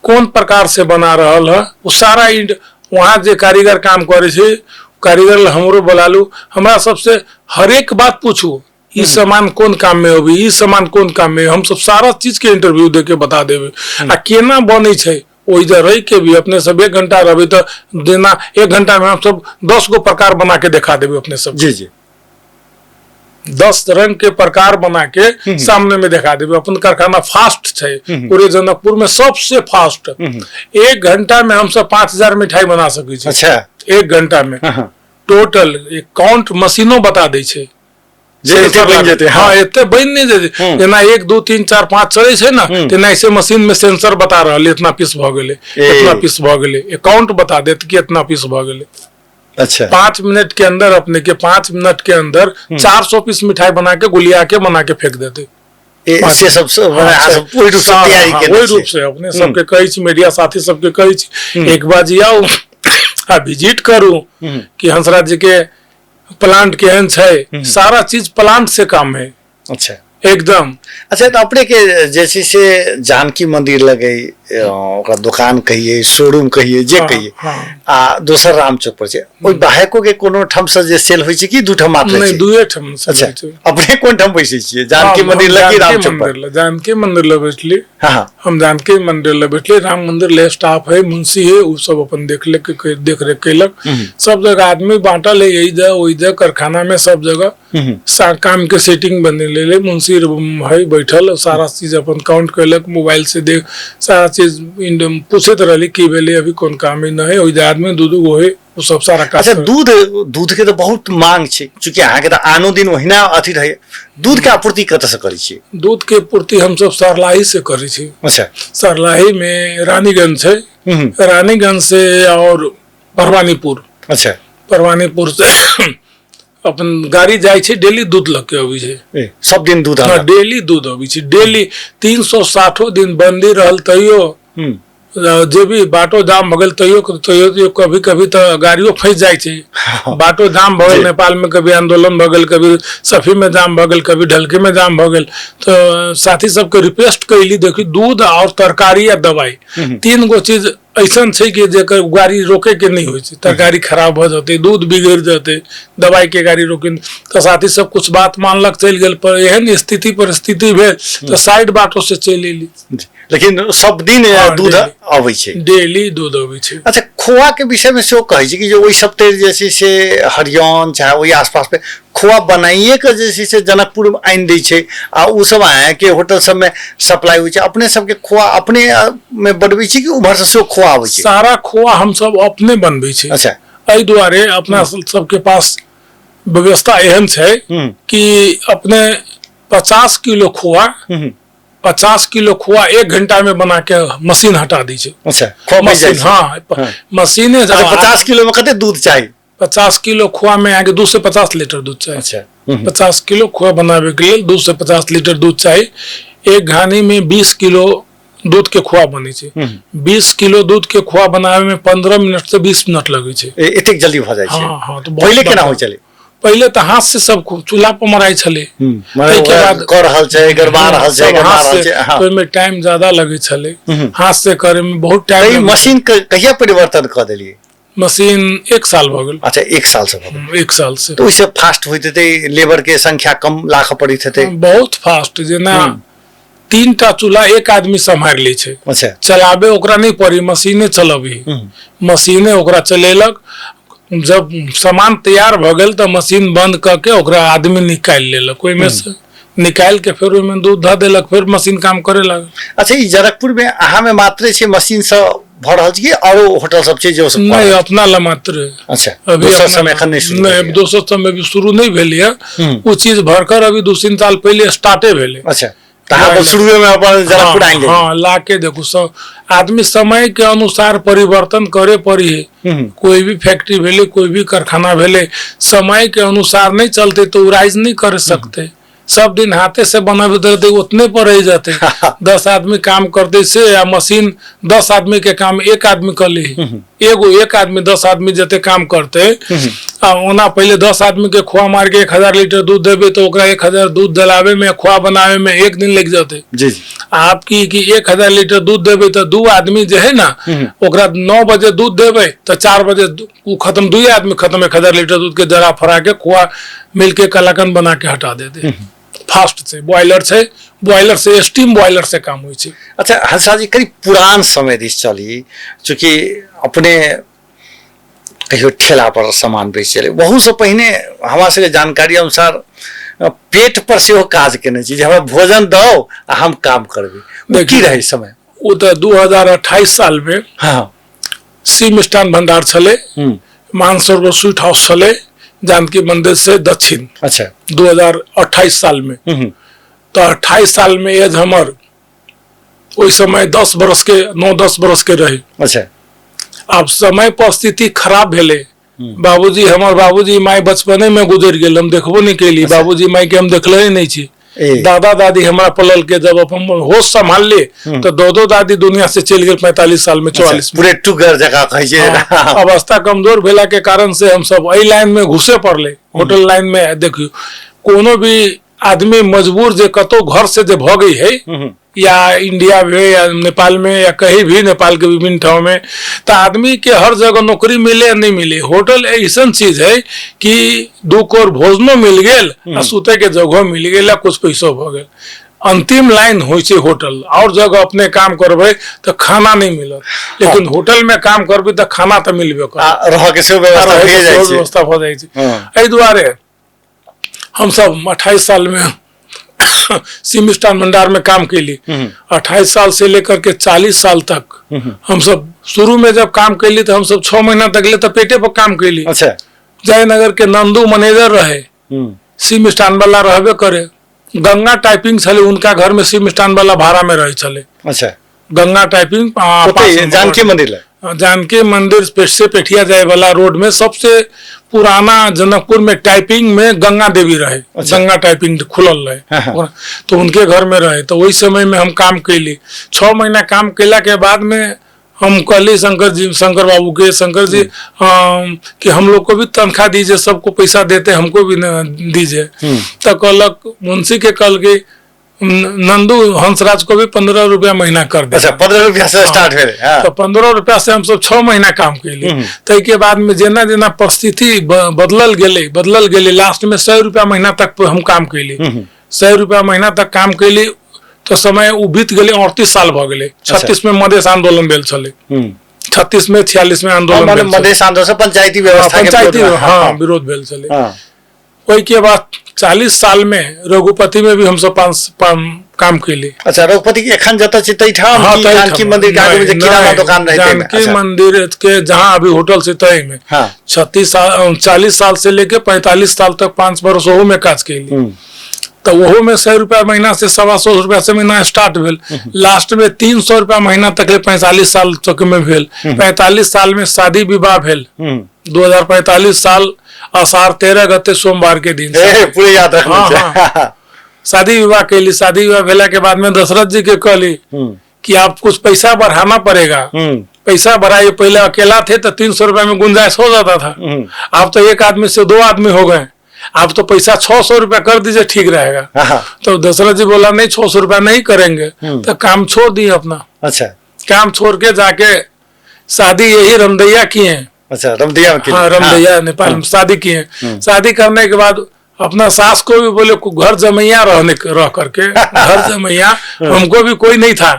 B: कोन प्रकार से बना रहल है, ओ सारा वहाँ जे कारीगर काम करै छै, कारीगर ला हमरो बोलालू, हमरा सबसे हरेक बात पूछू। ई सामान कोन काम में अबै, ई सामान कोन काम में, हम सब सारा चीज के इंटरव्यू दे के बता देबै। आ केना बनै छै ओहि जे रहि के भी अपने सब 1 घंटा रहबै तऽ जेना 1 घंटा में हम सब 10 गो प्रकार बना के देखा देबै अपने सब।
A: जी जी।
B: 10 रंग के प्रकार बना के सामने में देखा देबै। अपन कारखाना फास्ट छै, पूरे जनकपुर में सबसे फास्ट। 1 घंटा में हम सब 5000 मिठाई बना सकै छी।
A: अच्छा।
B: 1 घंटा में टोटल एक काउंट मशीनो बता दै छै
A: जे एते बनि जेतै।
B: हाँ, एते बनि नहि जेतै। जेना 1 2 3 4 5 चलै छै ने, तेना ऐसे मशीन में सेंसर बता रहल इतना पीस भऽ गेलै, इतना पीस भऽ गेलै, अकाउंट बता देत कि इतना पीस भऽ गेलै।
A: अच्छा।
B: 5 मिनट के अंदर अपने के 5 मिनट के अंदर 400 पीस मिठाई बना के गुलिया के बना के फेंक देते।
A: से सब ओहि रूप से तैयारी केने
B: ओहि रूप से अपने सबके कहै छी, मीडिया साथी सबके कहै छी, एक बार जी आउ आ विजिट करू कि हंसराज जी के प्लांट केहन छै। सारा चीज प्लांट से काम है।
A: अच्छा।
B: एकदम।
A: अच्छा, तऽ अपने के जे छै से जानकी मंदिर लगे, ओकरा दुकान कहिए, शोरूम कहिए, जे कहिए, आ दोसर रामचौक पर छै, ओहि बाहेको के कोनो ठाम से जे सेल होइ छै कि दू ठाम मात्र?
B: नहि, दुए ठाम से।
A: अच्छा, अपने कोन ठाम बैसै छियै, जानकी मंदिर लग कि रामचौक पर?
B: जानकी मंदिर लग बैठली।
A: हाँ।
B: हम जानकी मंदिर लग बैठली। राम मंदिर ले स्टाफ है, मुंशी है, उ सब अपन देख ले के देख रेख कैलक। सब जगह आदमी बांटल है, यही जगह ओहि जगह कारखाना में सब जगह काम के सेटिंग बने ले मुंशी है बैठल, सारा चीज अपन काउंट कैलक, मोबाइल से देख सारा चीज पूछैत रहली की भेलै, अभी कोन काम है, नहि ओहि आदमी दू दू गो है, ओ सब सारा काज।
A: अच्छा, दूध के तऽ बहुत मांग छै, चूँकि अहाँके तऽ आनो दिन ओहिना अथी रहै, दूध के आपूर्ति कतऽ से करै छियै?
B: दूध के पूर्ति हम सब सरलाही से करै छी।
A: अच्छा।
B: सरलाही में रानीगंज छै, रानीगंज से और परवानीपुर।
A: अच्छा।
B: परवानीपुर से अपन गाड़ी जाइ छै, डेली दूध लऽ के अबै छै।
A: सब दिन दूध?
B: हाँ, डेली दूध अबै छै, डेली 360 दिन बंदी रहल तैयो जे भी बाटो जाम भऽ गेल तैयो तैयो कभी कभी तऽ गाड़ियो फँसि जाइ छै। बाटो जाम भऽ गेल नेपाल में, कभी आंदोलन भऽ गेल, कभी सफी में जाम भऽ गेल, कभी ढलकी में जाम भऽ गेल, तऽ साथी सबके रिक्वेस्ट कैली, देखी दूध और तरकारी या दवाई 3 गो चीज ऐसन छै कि जेकर गाड़ी रोके के नहीं होइ छै, तरकारी खराब भऽ जेतै, दूध बिगड़ि जेतै, दवाई के गाड़ी रोके, तऽ साथी सब कुछ बात मानलक, चलि गेल। पर एहन स्थिति परिस्थिति भेल तऽ साइड बाटो से चलि एली।
A: लेकिन सब दिन दूध अबै छै?
B: डेली दूध अबै छै।
A: अच्छा, खोआ के विषय में सेहो कहै छै कि जे ओहि सब तर जे छै से हरियन चाहे ओहि आसपास पे खोआ बनाइए के जे छै से जनकपुर में आनि दै छै, आ ओ सब अहाँके होटल सब में सप्लाई होइ छै। अपने सबके खोआ अपने में बनबै छी कि उम्हर से सेहो खोआ अबै छै?
B: सारा खोआ हम सब अपने बनबै छी।
A: अच्छा।
B: एहि दुआरे अपना सबके पास व्यवस्था एहन छै कि अपने 50 किलो खोआ, 50 किलो खोआ 1 घंटा में बना के मशीन हटा दै छै।
A: अच्छा, खोआ बनि जाइ
B: मशीन,
A: छै।
B: हाँ, मशीने।
A: अच्छा, 50 किलो में कते दूध चाही?
B: 50 किलो खोआ में अहाँके 250 लीटर दूध चाही।
A: अच्छा।
B: 50 किलो खोआ बनाबे के लेल 250 लीटर दूध चाही। एक घानी में 20 किलो दूध के खोआ बनै छै। 20 किलो दूध के खोआ बनाबे में 15 मिनट से 20 मिनट लगै छै।
A: एतेक जल्दी भऽ जाइ छै?
B: हाँ, हाँ, तऽ
A: पहिले केना होइ छलै?
B: पहिले तऽ हाथ से सब चूल्हा पर मराइ छलै,
A: मने
B: ताहिके
A: ओकरा
B: बाद
A: कऽ रहल छै, गरमा रहल छै,
B: सब
A: गरमा
B: हाथ
A: रहल
B: से,
A: छै। हाँ।
B: ओहिमे टाइम ज्यादा लगै छलै, हाथ से करे में बहुत टाइम
A: तऽ ई
B: लगै।
A: मशीन कहिया परिवर्तन कऽ देलियै?
B: मशीन 1 साल भऽ गेल।
A: अच्छा, 1 साल से भऽ गेल।
B: 1 साल से।
A: तऽ ओहिसँ फास्ट होइत हेतै, लेबर के संख्या कम राखऽ पड़ैत हेतै?
B: बहुत फास्ट, जेना 3 टा चूल्हा एक आदमी सम्हारि लै छै।
A: अच्छा।
B: चलाबे ओकरा नहि पड़ी, मशीने चलबी, मशीने ओकरा चलेलक। जब सामान तैयार भऽ गेल तऽ मशीन बंद कऽ के ओकरा आदमी निकालि लेलक, ओहिमे से निकालि के फेर ओहिमे दूध धऽ देलक, फेर मशीन काम करे लागल।
A: अच्छा, ई जनकपुर में अहाँ में मात्रे छै मशीन से भऽ रहल छै कि आरो होटल सब छै जे ओ सब कऽ
B: नहि,
A: रहल छै?
B: अपना ला मात्र।
A: अच्छा,
B: अभी
A: दोसर
B: अपना
A: समय एखन नहि शुरू
B: नहि,
A: भेलैए।
B: दोसर समय भी शुरू नहि भेल यऽ। ओ चीज भरकर अभी 2-3 साल पहिले स्टार्टे भेलै।
A: अच्छा, तऽ अहाँ अपन शुरुए में अपन जनकपुर आनि लेलियै।
B: हाँ, ला के देखू, सब आदमी समय के अनुसार परिवर्तन करे पड़ी है। कोई भी फैक्ट्री भेलै, कोई भी कारखाना भेलै, समय के अनुसार नहीं चलते तो उ राइज नहीं कर सकते। सब दिन हाथे से बनाबैत रहते उतने पर रह जाते। 10 आदमी काम करते से या मशीन 10 आदमी के काम 1 आदमी कर ली, एगो एक आदमी 10 आदमी जते काम करते आ ओना पहिले 10 आदमी के खोआ मार के 1000 लीटर दूध देबै तऽ ओकरा 1000 दूध जलावे में, खोआ बनावे में एक दिन लग जतै।
A: जी जी।
B: आप की कि 1000 लीटर दूध देबै तऽ 2 आदमी जे है ना, ओकरा 9 बजे दूध देबै तऽ 4 बजे उ खत्म, 2 आदमी खत्म, 1000 लीटर दूध के जरा फरा के खोआ मिल के कलाकंद बना के हटा देते। फास्ट छै, बॉयलर छै, बॉयलर से स्टीम बॉयलर से काम होइ छै।
A: अच्छा हंसराज जी, करीब पुरान समय दिस चली, चूँकि अपने कहियो ठेला पर सामान बेच चले, बहुत से पहिने हमरा सबके जानकारी अनुसार पेट पर सेहो काज केने छी जे हमरा भोजन दौ आ हम काम करबै, ओ की रहै समय?
B: ओ तऽ 2028 साल में सी मिष्ठान भंडार छलै, मानसरोवर स्वीट हाउस छलै, जानकी मंदिर से दक्षिण। 2028 साल में। तऽ 28 साल में एज हमर ओहि समय 10 बरस के, 9-10 बरस के रहे। आब समय परिस्थिति खराब भेलै। बाबूजी, हमर बाबूजी माय बचपने में गुजर गेल, हम देखबो नहीं कैली। बाबूजी माय के हम देखले ही नहीं छी। दादा दादी हमरा पलल के, जब अपन होश संभाल ले तो दादो दादी दुनिया से चलि गेल 45 साल में, 44 में।
A: पूरे टुगर जकाँ कहै छै।
B: हाँ, अवस्था कमजोर भेला के कारण से हम सब एहि लाइन में घुसे पड़ले, होटल लाइन में। देखियो, कोनो भी आदमी मजबूर जे कतौ घर से जे भऽ गई है, या इंडिया में या नेपाल में या कहीं भी, नेपाल के विभिन्न ठाव में, तो आदमी के हर जगह नौकरी मिले या नहीं मिले, होटल ऐसा चीज है कि 2 कोर भोजनो मिल गेल आ सुते के जगह मिल गेल आ कुछ पैसो भऽ गेल। अंतिम लाइन होइ छै होटल। और जगह अपने काम करबै तऽ खाना नहीं मिलत, लेकिन होटल में काम करबै तऽ खाना तऽ मिलबे करत,
A: आ रहऽ के सेहो व्यवस्था
B: रहै के
A: भए जाइ
B: सेहो
A: छै।
B: व्यवस्था भऽ जाइ छै। एहि दुआरे हमसब 28 साल में सी मिष्ठान भंडार में काम कैली। 28 साल से लेकर के 40 साल तक हमसब शुरू में जब काम कैली तो हमसब 6 महीना तक ले तो पेटे पर काम कैली। जयनगर के नंदू मैनेजर रहे, सी मिष्ठान वाला रहबे करे, गंगा टाइपिंग छले उनका घर में, सी मिष्ठान वाला भाड़ा में रहे छले। गंगा टाइपिंग,
A: ओतै
B: पाँच नंबर
A: जानकी मंदिर लग।
B: जानकी मंदिर से पेठिया जाए वाला रोड में सबसे पुराना जनकपुर में टाइपिंग में गंगा देवी रहे। गंगा टाइपिंग खुलल रहे। तो उनके घर में रहे, तो वही समय में हम काम कैली। 6 महीना काम कैला के बाद में हम कहली शंकर जी, शंकर बाबू के, शंकर जी, कि हम लोग को भी तनख्वाह दीजिए, सबको पैसा देते हमको भी दीजिए। तो कहलक मुंशी के कहल कि नंदू हंसराज को भी 15 रुपया महीना कर दे।
A: अच्छा, 15 रुपया से स्टार्ट भेलै। हाँ।
B: तो 15 रुपया से हम सब 6 महीना काम कैली। ताहिके बाद में जेना जेना परिस्थिति बदलल गेलै, बदलल गेलै, लास्ट में 100 रुपया महीना तक हम काम कैली। 100 रुपया महीना तक काम कैली तो समय उ बीत गेलै, 38 साल भऽ गेलै। 36 में मधेश आंदोलन भेल छलै, 36 में 46 में आंदोलन
A: माने
B: भेल छलै।
A: मधेश आंदोलन से पंचायती व्यवस्था के
B: पंचायती
A: विरोध में।
B: हाँ, विरोध भेल छलै। ओहिके बाद 40 साल में रघुपति में भी हमसब काम कैली।
A: अच्छा, रघुपति के एखन जतऽ छै तैठाम?
B: हाँ,
A: कि
B: तैठाम।
A: जानकी मंदिर के आगू में जे
B: नहीं,
A: किराना
B: नहीं,
A: दुकान रहै ताहिमे?
B: जानकी मंदिर के जहाँ अभी होटल से तही में। 36 साल, 40 साल से लेके 45 साल तक 5 बरस ओहू में काज कैली। तो ओहू में 100 रुपया महीना से 125 रुपया से महीना स्टार्ट भेल, लास्ट में 300 रुपया महीना तक ले 45 साल तक में भेल। 45 साल में शादी विवाह भेल। 2045 साल आषाढ़ 13 गते सोमवार के दिन
A: ए, पूरे याद रखने
B: हाँ,
A: छै।
B: हाँ। शादी विवाह कैली। शादी विवाह भेला के बाद में दशरथ जी के कहली कि आप कुछ पैसा बढ़ाना पड़ेगा। पैसा बढ़ाइए, पहले अकेला थे तो 300 रुपया में गुंजाइश हो जाता था, आप तो एक आदमी से 2 आदमी हो गए, आप तो पैसा 600 रुपया कर दीजिए, ठीक रहेगा। तो दशरथ जी बोला नहीं, 600 रुपया नहीं करेंगे। तो काम छोड़ दिए अपना। काम छोड़ के जाके शादी यही रमदैया किए।
A: अच्छा, रमदैया में किए।
B: हाँ, रमदैया नेपाल में शादी किए। शादी करने के बाद अपना सास को भी बोले घर जमैया रहने रह करके, घर जमैया हमको भी कोई नहीं था,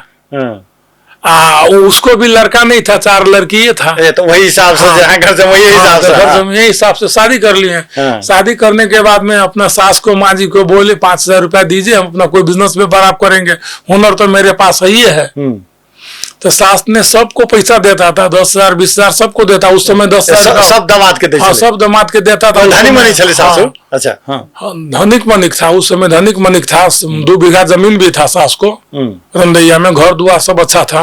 B: आ उसको भी लड़का नहीं था, 4 लड़की था।
A: ए, तो वही हिसाब से
B: हाँ।
A: जहाँ घर जमैया
B: हाँ,
A: हिसाब से,
B: तो घर
A: हाँ।
B: जमैया हिसाब से शादी कर लिए।
A: हाँ।
B: शादी करने के बाद में अपना सास को, माँ जी को बोले 5000 रुपया दीजिए, हम अपना कोई बिजनेस में बराबर करेंगे, हुनर तो मेरे पास ही है। तो सास ने सबको पैसा देता था, 10,000 20,000 सबको देता उस समय, 10,000
A: सब दामाद के दै
B: हाँ,
A: छलै।
B: सब दामाद के देता था। उस
A: धनी
B: समय।
A: मनी छलै सासु?
B: हाँ।
A: अच्छा, हाँ।
B: हाँ, धनिक मनिक था उस समय, धनिक मनिक था, 2 बीघा जमीन भी था सास को रमदैया में, घर दुआर सब अच्छा था।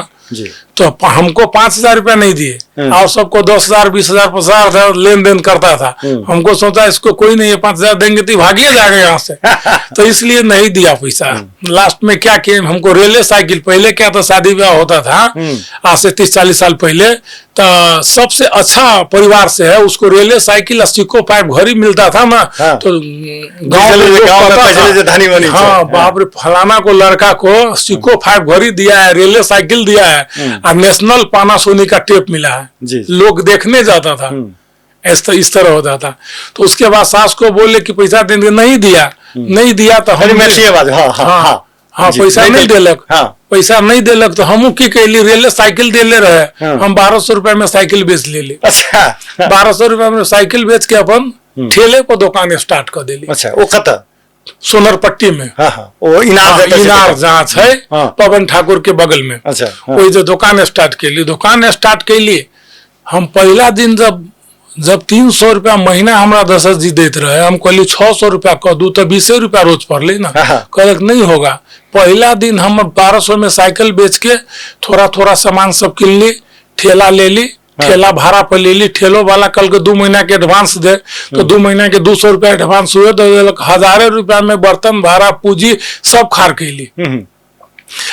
B: तो हमको 5,000 रुपया नहीं दिए और सबको 10,000 20,000 50,000 लेन then करता था। हमको सोचा इसको कोई नहीं है, 5,000 देंगे तो भागिए जाएगा यहाँ से, तो इसलिए नहीं दिया पैसा। लास्ट में क्या किए, हमको रेलवे साइकिल, पहले क्या था शादी ब्याह होता था आज से 30-40 साल पहले, तो सबसे अच्छा परिवार से है उसको रेलवे साइकिल और सिक्को पाइप घड़ी मिलता था ना।
A: हाँ।
B: तो गांव में
A: जे
B: लोग
A: गांव में
B: कहता
A: पहले
B: था,
A: जे धनी बनी
B: हाँ
A: छै। हाँ।
B: बाप रे फलाना को लड़का को सिक्को फाइव घड़ी दिया है, रेलवे साइकिल दिया है और नेशनल पानासोनिक का टेप मिला है।
A: जी।
B: लोग देखने जाता था, इस तरह होता था। तो उसके बाद सास को बोले कि पैसा देंगे, नहीं दिया, नहीं दिया तो हम
A: मैथिली आवाज, हाँ, हाँ,
B: हाँ,
A: हाँ।
B: हाँ,
A: जी,
B: पैसा
A: नहीं
B: नहीं
A: देलक।
B: देलक।
A: हाँ।
B: पैसा नहीं देलक तो हमू की कैली, रेलवे साइकिल देले रहे।
A: हाँ।
B: हम 1,200 रुपया में साइकिल बेच लेली।
A: अच्छा।
B: 1,200 रुपया में साइकिल बेच के अपन ठेले पर दुकान स्टार्ट कर देली।
A: अच्छा, ओ कतऽ?
B: सोनरपट्टी में।
A: हाँ, हाँ, ओ इनार
B: हाँ,
A: जतऽ छै
B: इनार
A: ततऽ।
B: जहाँ छै।
A: हाँ।
B: पवन ठाकुर के बगल में।
A: अच्छा, हाँ।
B: ओहि जे दुकान स्टार्ट कैली, दुकान स्टार्ट कैली हम पहला दिन जब जब 300 रुपया महीना हमरा दशरथ जी दैत रहे, हम कहली 600 रुपया कह दू तो 20 रुपया रोज पड़ले ना।
A: हाँ।
B: कहलक नहीं होगा। पहला दिन हम 1,200 में साइकिल बेच के थोड़ा थोड़ा सामान सब किनली, ठेला ले ली, ठेला भाड़ा पर ले ली। ठेलो वाला कल के 2 महीना के एडवांस दे तो 2 महीना के 200 रुपया एडवांस हुए दे देलक। हजारे रुपया में बर्तन भाड़ा पूंजी सब खार कैली।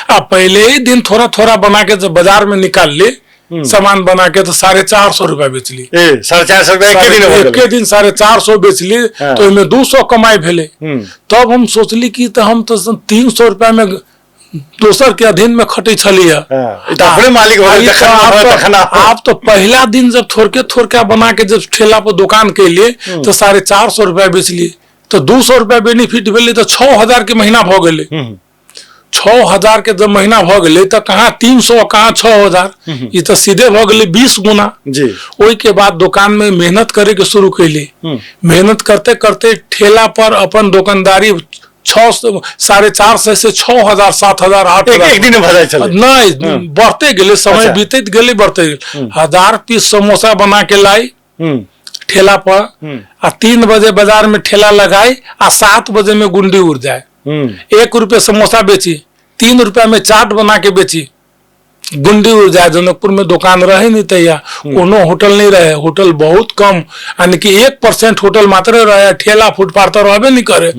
B: आ पहले ही दिन थोड़ा थोड़ा बना के जब बाजार में निकाल ली सामान बना के तो 450 रुपया बेचली।
A: ए 450 रुपया एके दिन हो गेलै।
B: एके दिन 450 बेचली।
A: हाँ।
B: तो ओहिमे 200 कमाई भेलै। तब हम सोचली कि तऽ हम तऽ 300 रुपया में दोसर के अधीन में खटै छलियै।
A: हाँ, ई तऽ अपने मालिक भऽ गेल,
B: आ ई
A: जखन
B: तऽ
A: मन
B: आब
A: होय
B: तऽ-
A: तखन आप।
B: आब तो पहला दिन जब थोड़के थोड़के बना के जब ठेला पर दुकान कैलियै तो 450 रुपया बेचली तो 200 रुपया बेनिफिट भेलै तो 6,000 के महीना भऽ गेलै। 6,000 के जब महीना भऽ गेलै तऽ कहाँ 300 कहाँ 6,000, ई तऽ सीधे भऽ गेलै 20 गुना।
A: जी।
B: ओहि के बाद दुकान में मेहनत करे के शुरू कैली। मेहनत करते करते ठेला पर अपन दुकानदारी 600 450 से 6,000 7,000 8,000
A: एक दिन भऽ जाइ छलै।
B: नहीं, बढ़ते गेलै, समय
A: अच्छा।
B: बीतैत गेलै, बढ़ते गेलै। 1,000 पीस समोसा बना के लाई ठेला पर आ 3 बजे बाजार में ठेला लगाई आ 7 बजे में गुंडी उड़ जाए। 1 रुपये समोसा बेची, 3 रुपया में चाट बना के बेची, गुंडी उड़ जाए। जनकपुर में दुकान रहे नहीं तैया, कोनो होटल नहीं रहे, होटल बहुत कम, यानी कि 1% होटल मात्र रहे, ठेला फुटपाथ तो रहबे नहीं करे।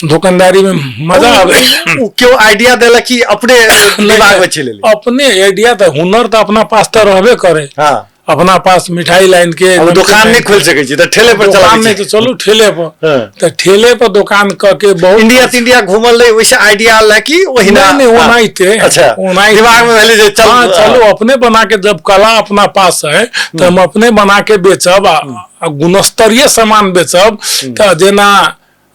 B: दुकानदारी में मजा आवे।
A: ओ केओ आइडिया देलक कि अपने दिमाग में चलि एलै?
B: अपने आइडिया तो हुनर तो अपना पास तो रहबे करे।
A: हाँ।
B: अपना पास मिठाई लाइन के
A: अब दुकान नहीं खोल सकै छी तऽ ठेले पर
B: दुकान
A: चलाबै
B: नहीं
A: छी।
B: तो चलू ठेले पर।
A: हाँ।
B: तो ठेले पर दुकान क के बहुत
A: इंडिया तिंडिया घूमल रही ओहिसँ आइडिया आयल कि ओहिना?
B: नहीं नहीं, ओनाहिते।
A: अच्छा,
B: ओनाहिते।
A: दिमाग में भेलै जे चल।
B: हाँ, चलो अपने बना के, जब कला अपना पास है तो हम अपने बना के बेचब आ गुणस्तरीय सामान बेचब। तऽ जेना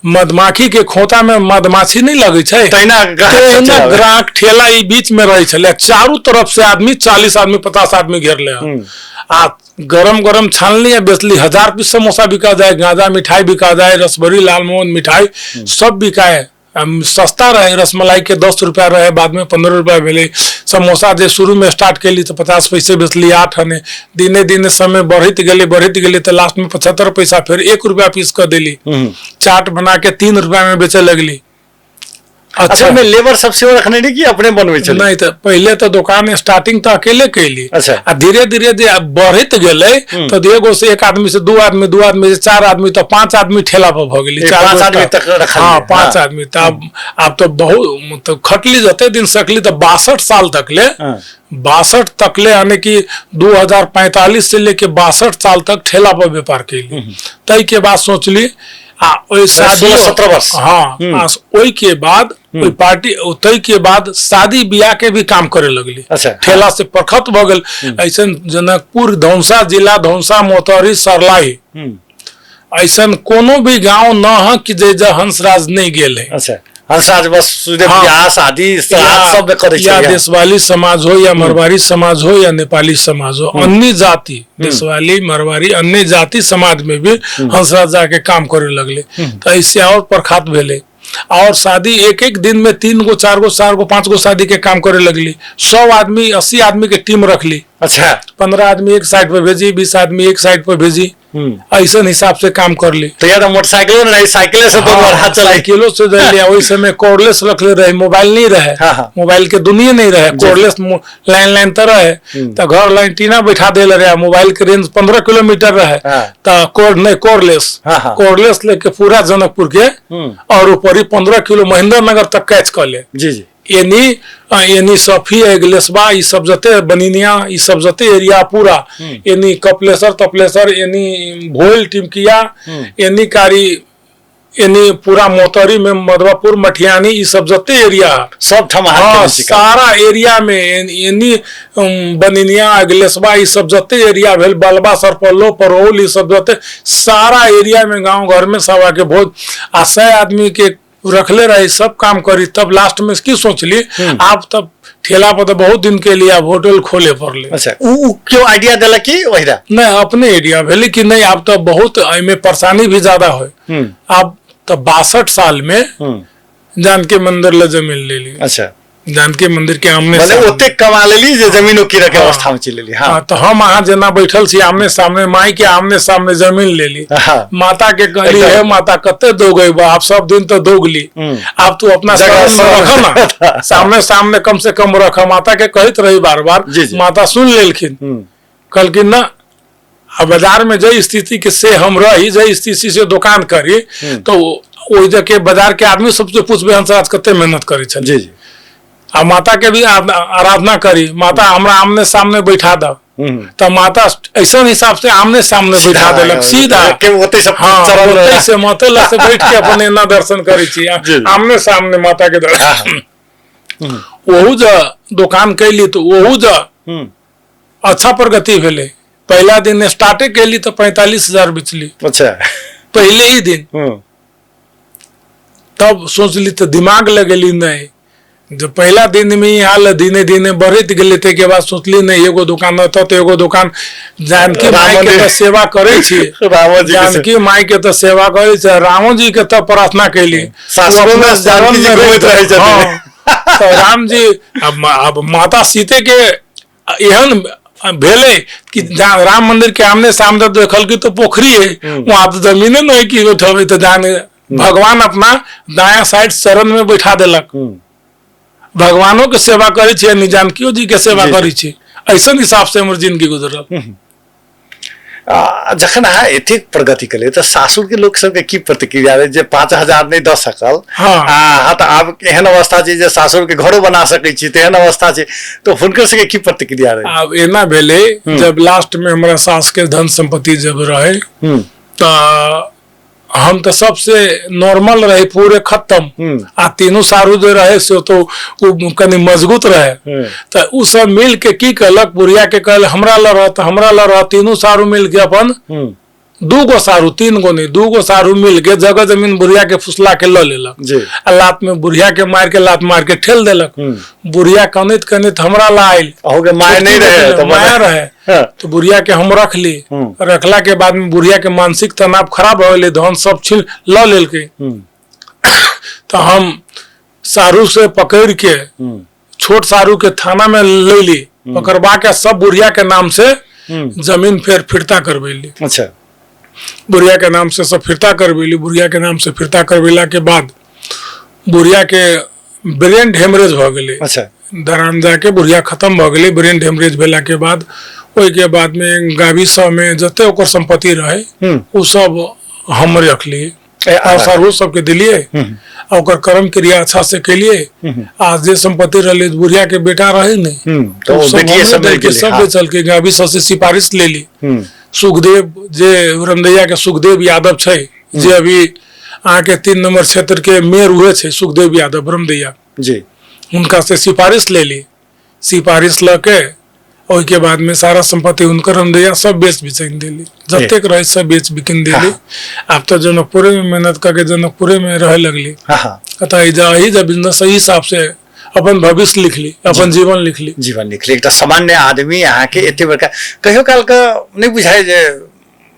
B: मधुमाखी के खोता में मधुमाछी नहीं लगे छै,
A: तहिना ग्राहक सब
B: तहिना
A: चलाबै।
B: ग्राहक ठेला ई बीच में रहे छलै, चारू तरफ से आदमी 40 आदमी 50 आदमी घेरले हन। आ गरम गरम छानली आ बेचली। 1,000 पीस समोसा बिका जाए, गांजा मिठाई बिका जाए, रसभरी लालमोहन मिठाई सब बिकाए। सस्ता रहे, रसमलाई के 10 रुपया रहे, बाद में 15 रुपया भेलै। समोसा जे शुरू में स्टार्ट केली तो 50 पैसे बेचली, 8 आने। दिने दिने समय बढ़ैत गेलै, बढ़ैत गेलै तऽ लास्ट में 75 पैसा, फेर 1 रुपया पीस कऽ देली। चाट बना के 3 रुपया में बेचे लगली।
A: अच्छा,
B: अच्छा
A: ओहिमे लेबर सब सेहो रखने रही कि अपने बनबै छलै?
B: नहीं तऽ पहिले तऽ दुकान स्टार्टिंग तऽ अकेले कैली।
A: अच्छा।
B: आ धीरे धीरे जे बढ़ैत गेलै तऽ एगो से 1 आदमी से 2 आदमी, 2 आदमी से 4 आदमी, तऽ 5 आदमी ठेला पर भऽ गेली।
A: ए,
B: चार
A: 5
B: गो
A: आदमी तक रखलियै।
B: हाँ, 5
A: हाँ।
B: आदमी। तऽ आब तऽ बहुत तऽ खटली जते दिन सकली तऽ 62 साल तक ले,
A: हाँ।
B: 62 तक ले, यानी कि 2045 से लेके 62 साल तक ठेला पर व्यापार कैली। ताहि के बाद सोचली आ ओहि शादी
A: 16-17 वर्ष।
B: हाँ, आ ओहि के बाद ओहि पार्टी ताहि के बाद शादी बियाह के भी काम करे लगली।
A: अच्छा।
B: ठेला से प्रखत भऽ गेल। ऐसन जनकपुर धौंसा जिला, धौंसा मोतहरी सरलाही, ऐसन कोनो भी गांव न है कि जे जे हंसराज नहीं गेल है।
A: अच्छा, हंसराज बस सीधे
B: हाँ।
A: बियाह शादी श्राद्ध सब में करै
B: या
A: छलै।
B: देशवाली समाज हो या मरवाड़ी समाज हो या नेपाली समाज हो, अन्य जाति देशवाली मरवाड़ी अन्य जाति समाज में भी हंसराज जाके काम करे लगले। तो ऐसे और प्रख्यात भेलै। और शादी एक एक दिन में 3 गो 4 गो 4 गो 5 गो शादी के काम करे लगली। 100 आदमी 80 आदमी के टीम रखली।
A: अच्छा।
B: 15 आदमी एक साइड पर भेजी, 20 आदमी एक साइड पर भेजी। ऐसन हिसाब से काम करली।
A: तो यार मोटरसाइकिलो नहीं रही, साइकिले से तो
B: हाँ,
A: हाथ चलाई।
B: साइकिलो से रही, ओहि समय कॉर्डलेस रखले रहे, मोबाइल नहीं रहे,
A: हाँ, हाँ।
B: मोबाइल के दुनिया नहीं रहे, कॉर्डलेस लाइन लाइन तो रहे, तो घर लाइन टीना बैठा देल रहे, मोबाइल के रेंज 15 किलोमीटर रहे,
A: हाँ।
B: तो कॉर्ड नहीं कॉर्डलेस,
A: हाँ, हाँ।
B: कॉर्डलेस लेके पूरा जनकपुर के और ऊपर ही 15 किलो महेंद्र नगर तक कैच कर ले।
A: जी जी।
B: एनी एनी सफी एगलेसबा ई सब जते बनिनिया ई सब जते एरिया पूरा एनी कपलेसर तपलेसर एनी भोल टिमकिया एनी कारी एनी पूरा मोतरी में मधवापुर मठियानी ई सब जते एरिया
A: सब ठाम अहाँ
B: हाँ
A: केने छी काम।
B: सारा एरिया में एनी बनिनिया अगलेसबा ई सब जते एरिया भेल बलबा सरपल्लो परौल ई सब जते सारा एरिया में गांव घर में सब आके भोज आ 100 आदमी के रखले रही सब काम करी। तब लास्ट में की सोचली आप तब ठेला पर तो बहुत दिन के लिए अब होटल खोले पड़ले।
A: अच्छा उ क्यों आइडिया देलक कि ओहिरा?
B: नहीं अपने एरिया भेली कि नहीं आप तो बहुत एहिमे परेशानी भी ज्यादा हो। आप तो 62 साल में जानकी मंदिर ले जमीन ले ली।
A: अच्छा
B: जानकी मंदिर के आमने
A: मने
B: सामने।
A: ओते कमा लेली जे जमीनो किरऽ के अवस्था में चलि लेली। हाँ
B: हाँ, तो हम अहाँ जेना बैठल छी आमने सामने माई के आमने सामने जमीन ले ली।
A: हाँ।
B: माता के कहली
A: एकदम।
B: हे माता कते दोगे आप सब दिन तो दोगली, आप तू अपना
A: जगह
B: शरण में रख
A: सब-
B: ना, सामने सामने कम से कम रख। माता के कहत रही बार बार,
A: जी, जी।
B: माता सुन लेलखिन, कहलखिन ना आ बाजार में जे स्थिति के से हम रही जे स्थिति से दोकान करी तो ओहि जगह बाजार के आदमी सबसे पूछबे हंसराज कते मेहनत करै छल।
A: जी जी।
B: आ माता के भी आराधना करी, माता हमरा आमने सामने बैठा दब, तो माता ऐसा हिसाब से आमने सामने बैठा देलक सीधा
A: के ओते सब
B: हाँ
A: चरल
B: ओतै से माते लग से बैठ के अपन एना दर्शन करै छी
A: जी।
B: आमने सामने माता के दर्शन। ओहू जे दोकान कैली तो ओहू जे अच्छा प्रगति भेलै। पहला दिन स्टार्टे कैली तो 45,000 बेचली।
A: अच्छा
B: पहले ही दिन। तब सोचली तो दिमाग लगेली नहीं, जब पहला दिन में ही हाल दिने दिने बढ़ैत गेलै ताहिके बाद सोचली नहीं एगो दुकान रहतौ तऽ एगो दुकान जानकी माई के तऽ सेवा करै छी,
A: रामो जी के
B: जानकी माई के तऽ सेवा करै छी, रामो जी के तऽ प्रार्थना कैली।
A: सासुरो में जानकी जी घुमैत रहै छथिन।
B: हाँ, तऽ राम जी अब माता सीते के एहन भेलै कि राम मंदिर के आमने सामने देखल तो पोखरी है, वहां तो जमीने नहीं कि उठेबै तऽ जान भगवान अपना दाया साइड शरण में बैठा देलक। भगवानों के सेवा करै छी यानी जानकियो जी के सेवा
A: जी, जी।
B: करै छी। ऐसन हिसाब से हमर जिंदगी गुजरल।
A: जखन अहाँ एतेक प्रगति केलियै तऽ सासुर के लोक सबके की प्रतिक्रिया रहै जे 5,000 नहि दऽ सकल?
B: हाँ।
A: आ तऽ आब एहन अवस्था छै जे सासुर के घरो बना सकै छी तेहन अवस्था छै, तऽ हुनकर सबके की प्रतिक्रिया रहै?
B: आब एना भेलै जब लास्ट में हमरा सास के धन संपत्ति जब रहे तऽ हम तऽ सबसे नॉर्मल रहे पूरे खत्म, आ तीनू सारू जे रहे से तो उ कनि मजबूत रहे, तऽ उ सब मिल के की कहलक बुढ़िया के कहल हमरा लग रहत हमरा लग रहत, तीनू सारू मिल के अपन 2 गो सारू 3 गो नहीं 2 गो सारू मिल के जगह जमीन बुढ़िया के फुसला के ल लेलक
A: जी।
B: आ लात में बुढ़िया के मार के लात मार के ठेल देलक। बुढ़िया कनैत कनैत हमरा ला आयल,
A: अहूँ के माय नहीं रहे तो
B: माया रहे
A: हाँ।
B: तो बुढ़िया के हम रखली। रखला के बाद में बुढ़िया के मानसिक तनाव खराब हो गेलै, धन सब छीन ल लेलकै। तो हम सारू से पकड़ के छोट सारू के थाना में ले ली, पकड़वा के सब बुढ़िया के नाम से जमीन फिर फिरता करबैली।
A: अच्छा
B: बुढ़िया के नाम से सब फिरता करबैली। बुढ़िया के नाम से फिरता करबैला के बाद बुढ़िया के ब्रेन हेमरेज भऽ गेलै।
A: अच्छा
B: दरान जाके बुढ़िया खत्म भऽ गेलै। ब्रेन हेमरेज भेला के बाद ओहिके बाद में गावी सब में जते ओकर संपत्ति रहे उ सब हम रखलियै और सारू सबके दिलियै आ ओकर कर्म क्रिया अच्छा से केलियै। आ जे संपत्ति रहलै बुढ़िया के बेटा रहे ने
A: तो
B: उ सब
A: बेटिए
B: हमरे
A: सब मिल
B: देलकै,
A: गेलै,
B: सब
A: हाँ।
B: बेचलकै। गावी सब से सिफारिश लेली। सुखदेव जे रमदैया के सुखदेव यादव छै जे अभी अहाँके 3 नंबर क्षेत्र के मेयर उहे छै सुखदेव यादव रमदैया
A: जी,
B: हुनका से सिफारिश लेली। सिफारिश लऽ के ओहिके बाद में सारा संपत्ति हुनकर रमदैया सब बेच बिचैन देली, जतेक रहे सब बेच बिकिन देली। आब तऽ जनकपुरे में मेहनत करके जनकपुरे में रहे लगली।
A: हाँ।
B: अतः एहि जे बिजनेस सही हिसाब से अपन भविष्य लिखली, अपन जीवन लिखली।
A: जीवन लिखली। एकटा सामान्य आदमी अहाँके एते बड़का कहियो काल के नहि बुझाइ जे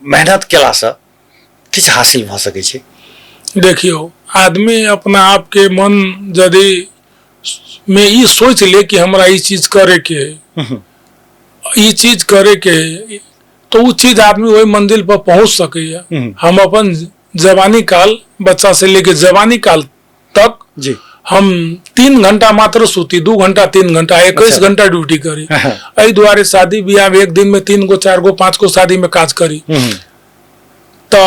A: मेहनत केलासँ किछु हासिल भऽ सकै छै।
B: देखियौ आदमी अपना आप के मन यदि में ई सोच ले कि हमरा ई चीज करे के है, ई चीज करे के है, तऽ ओ चीज आदमी ओहि मंजिल पर पहुंच सकैया। हम अपन जवानी काल, बच्चा से लेके जवानी काल तक
A: जी
B: हम 3 घंटा मात्र सूती, 2 घंटा 3 घंटा 21 घंटा ड्यूटी करी। एहि दुआरे शादी बियाह में एक दिन में 3 गो 4 गो 5 गो शादी में काज करी। तो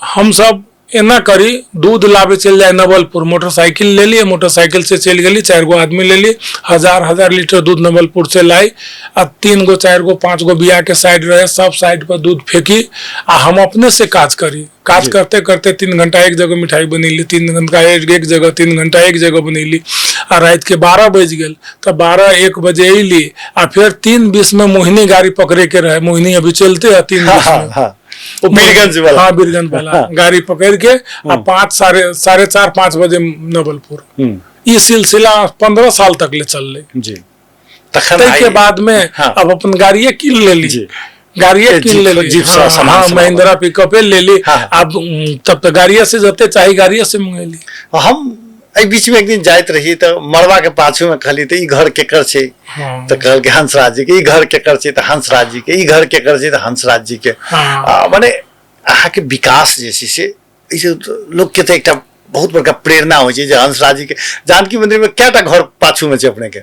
B: हम सब एना करी, दूध लाबे चल जाए नवलपुर, मोटरसाइकिल ले लिए, मोटरसाइकिल से चल गेली, 4 गो आदमी ले लिए, 1000 लीटर दूध नवलपुर से लाई आ 3 गो 4 गो 5 गो बिया के साइड रहे, सब साइड पर दूध फेंकी आ हम अपने से काज करी। काज करते करते 3 घंटा एक जगह मिठाई बनेली, 3 घंटा एक जगह, 3 घंटा एक जगह बनेली आ रात के 12 बज गेल तो 12-1 बजे अयली आ फिर 3:20 में मोहिनी गाड़ी पकड़े के रहे। मोहिनी अभी चलते है 3:20 में।
A: वो बीरगंज वाला।
B: हाँ, बीरगंज वाला।
A: हाँ।
B: गाड़ी पकड़ के आ 5, 4.5, 5 बजे नवलपुर। ये सिलसिला 15 साल तक ले चल ले
A: जी। तखन
B: तै के बाद में
A: हाँ।
B: अब अपन गाड़िए कीन लेली,
A: जी।
B: गाड़िए कीन लेली,
A: जीप
B: हाँ,
A: सामान
B: हाँ,
A: सब
B: महिंद्रा पिकअपे लेली।
A: हाँ।
B: अब तब तो गाड़िए से जते चाही गाड़िए से मंगेली।
A: हम एहि बीच में एक दिन जाइत रही तऽ मड़वा के पाछू में कहली तऽ ई घर केकर छै?
B: हाँ।
A: तऽ कहलकै हंसराज जी के। ई घर केकर छै? तऽ हंसराज जी के। ई घर केकर छै? तऽ हंसराज जी के।
B: हाँ।
A: मने अहाँके विकास जे छै से एहिसँ लोकके तऽ एकटा बहुत बड़का प्रेरणा होइ छै जे हंसराज जी के जानकी मंदिर में कएटा घर पाछू में छै अपने के?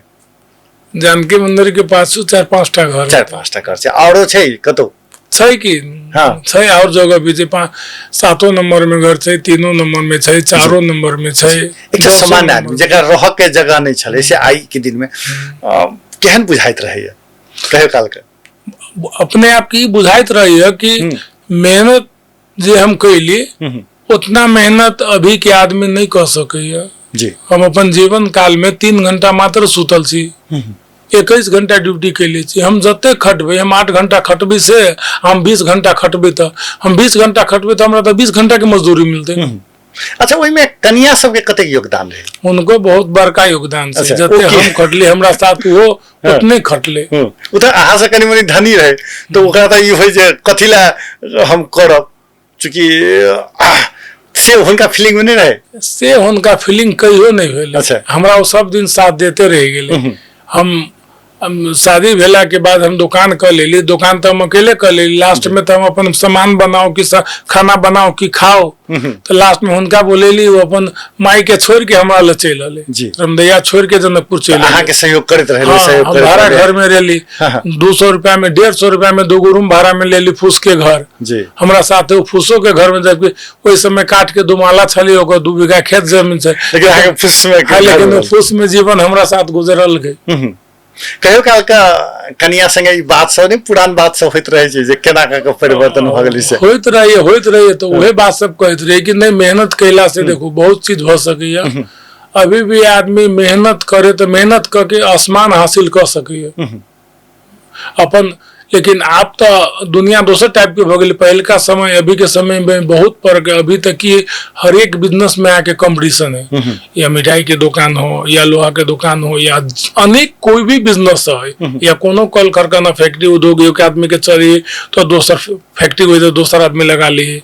B: जानकी मंदिर के पाछू 4-5 टा घर।
A: 4-5 टा घर छै। औरो छै कतौ?
B: छै कि
A: हाँ।
B: छै और जगह भी छै, 7 नंबर में घर छै, 3 नंबर में छै, 4 नंबर में छै।
A: एकटा
B: 10
A: सामान्य
B: नंबर
A: आदमी जकरा रहऽ के जगह नहि छलै से आइ के दिन में केहन बुझाइत रहैया कहियो काल के?
B: अपने आप के ई बुझाइत रहैया कि मेहनत जे हम कैली उतना मेहनत अभी के आदमी नहीं कर सकैया।
A: जी।
B: हम अपन जीवन काल में 3 घंटा मात्र सुतल छी, 21 घंटा ड्यूटी कैले छी। हम जते खटबै, हम 8 घंटा खटबै से हम 20 घंटा खटबै तऽ हम 20 घंटा खटबै तऽ हमरा तऽ 20 घंटा के मजदूरी मिलतै।
A: अच्छा, ओहिमे कनिया सबके कतेक योगदान रहै?
B: हुनको बहुत बड़का योगदान छै।
A: अच्छा,
B: जते
A: ओके।
B: हम खटली हमरा साथ ओहो उतने खटले।
A: ओ तऽ अहाँ से कनि मनि धनी रहै तऽ ओकरा तऽ ई होइ जे कथी लए हम करब, चूँकि से हुनका फीलिंग में नहि रहै।
B: से हुनका फीलिंग कहियो नहि भेलै।
A: अच्छा।
B: हमरा ओ सब दिन साथ देते रहि गेलै। हम शादी भेला के बाद हम दुकान कऽ लेली, दुकान तऽ हम अकेले कऽ लेली। लास्ट में तऽ हम अपन सामान बनाउ कि खाना बनाउ कि खाओ, तऽ लास्ट में हुनका बोलेली, ओ अपन माई के छोड़ के हमरा लग चलि एलै।
A: जी।
B: रमदैया छोड़ के जनकपुर चलि एलै।
A: अहाँके सहयोग करैत रहलै?
B: हाँ,
A: सहयोग
B: हम
A: करैत
B: भाड़ा
A: रहलै।
B: घर में रहली,
A: हाँ।
B: 200 रुपया में 150 रुपया में 2 गो रूम भाड़ा में लेली फूस के घर।
A: जी।
B: हमरा साथे ओ फूसो के घर में, जबकि ओहि समय काट के दुमाला छली, ओकर 2 बीघा खेत जमीन छै,
A: लेकिन अहाँके फूस में
B: हाँ, लेकिन ओ फूस में जीवन हमरा साथ गुजरल गई।
A: कहियो काल के कनिया संगे ई बात सब नहि, पुरान बात सब होइत रहै छै जे केना कऽ के परिवर्तन भऽ गेलै से?
B: होइत रहैए, होइत रहैए। तऽ उहे बात सब कहैत रहै कि नहि, मेहनत कैला से देखू बहुत चीज भऽ सकैए। अभी भी आदमी मेहनत करे तऽ मेहनत कऽ के आसमान हासिल कऽ सकैए अपन। लेकिन आब तऽ दुनिया दोसर टाइप के भऽ गेलै। पहिलका समय अभी के समय में बहुत फर्क है। अभी तक कि हर एक बिजनेस में आके कंपटीशन है, या मिठाई के दुकान हो या लोहा के दुकान हो या अनेक कोई भी बिजनेस है या कोनो कल कारखाना फैक्ट्री उद्योग, एक आदमी के चली तो दोसर फैक्ट्री हुई तो दोसर आदमी लगा ली,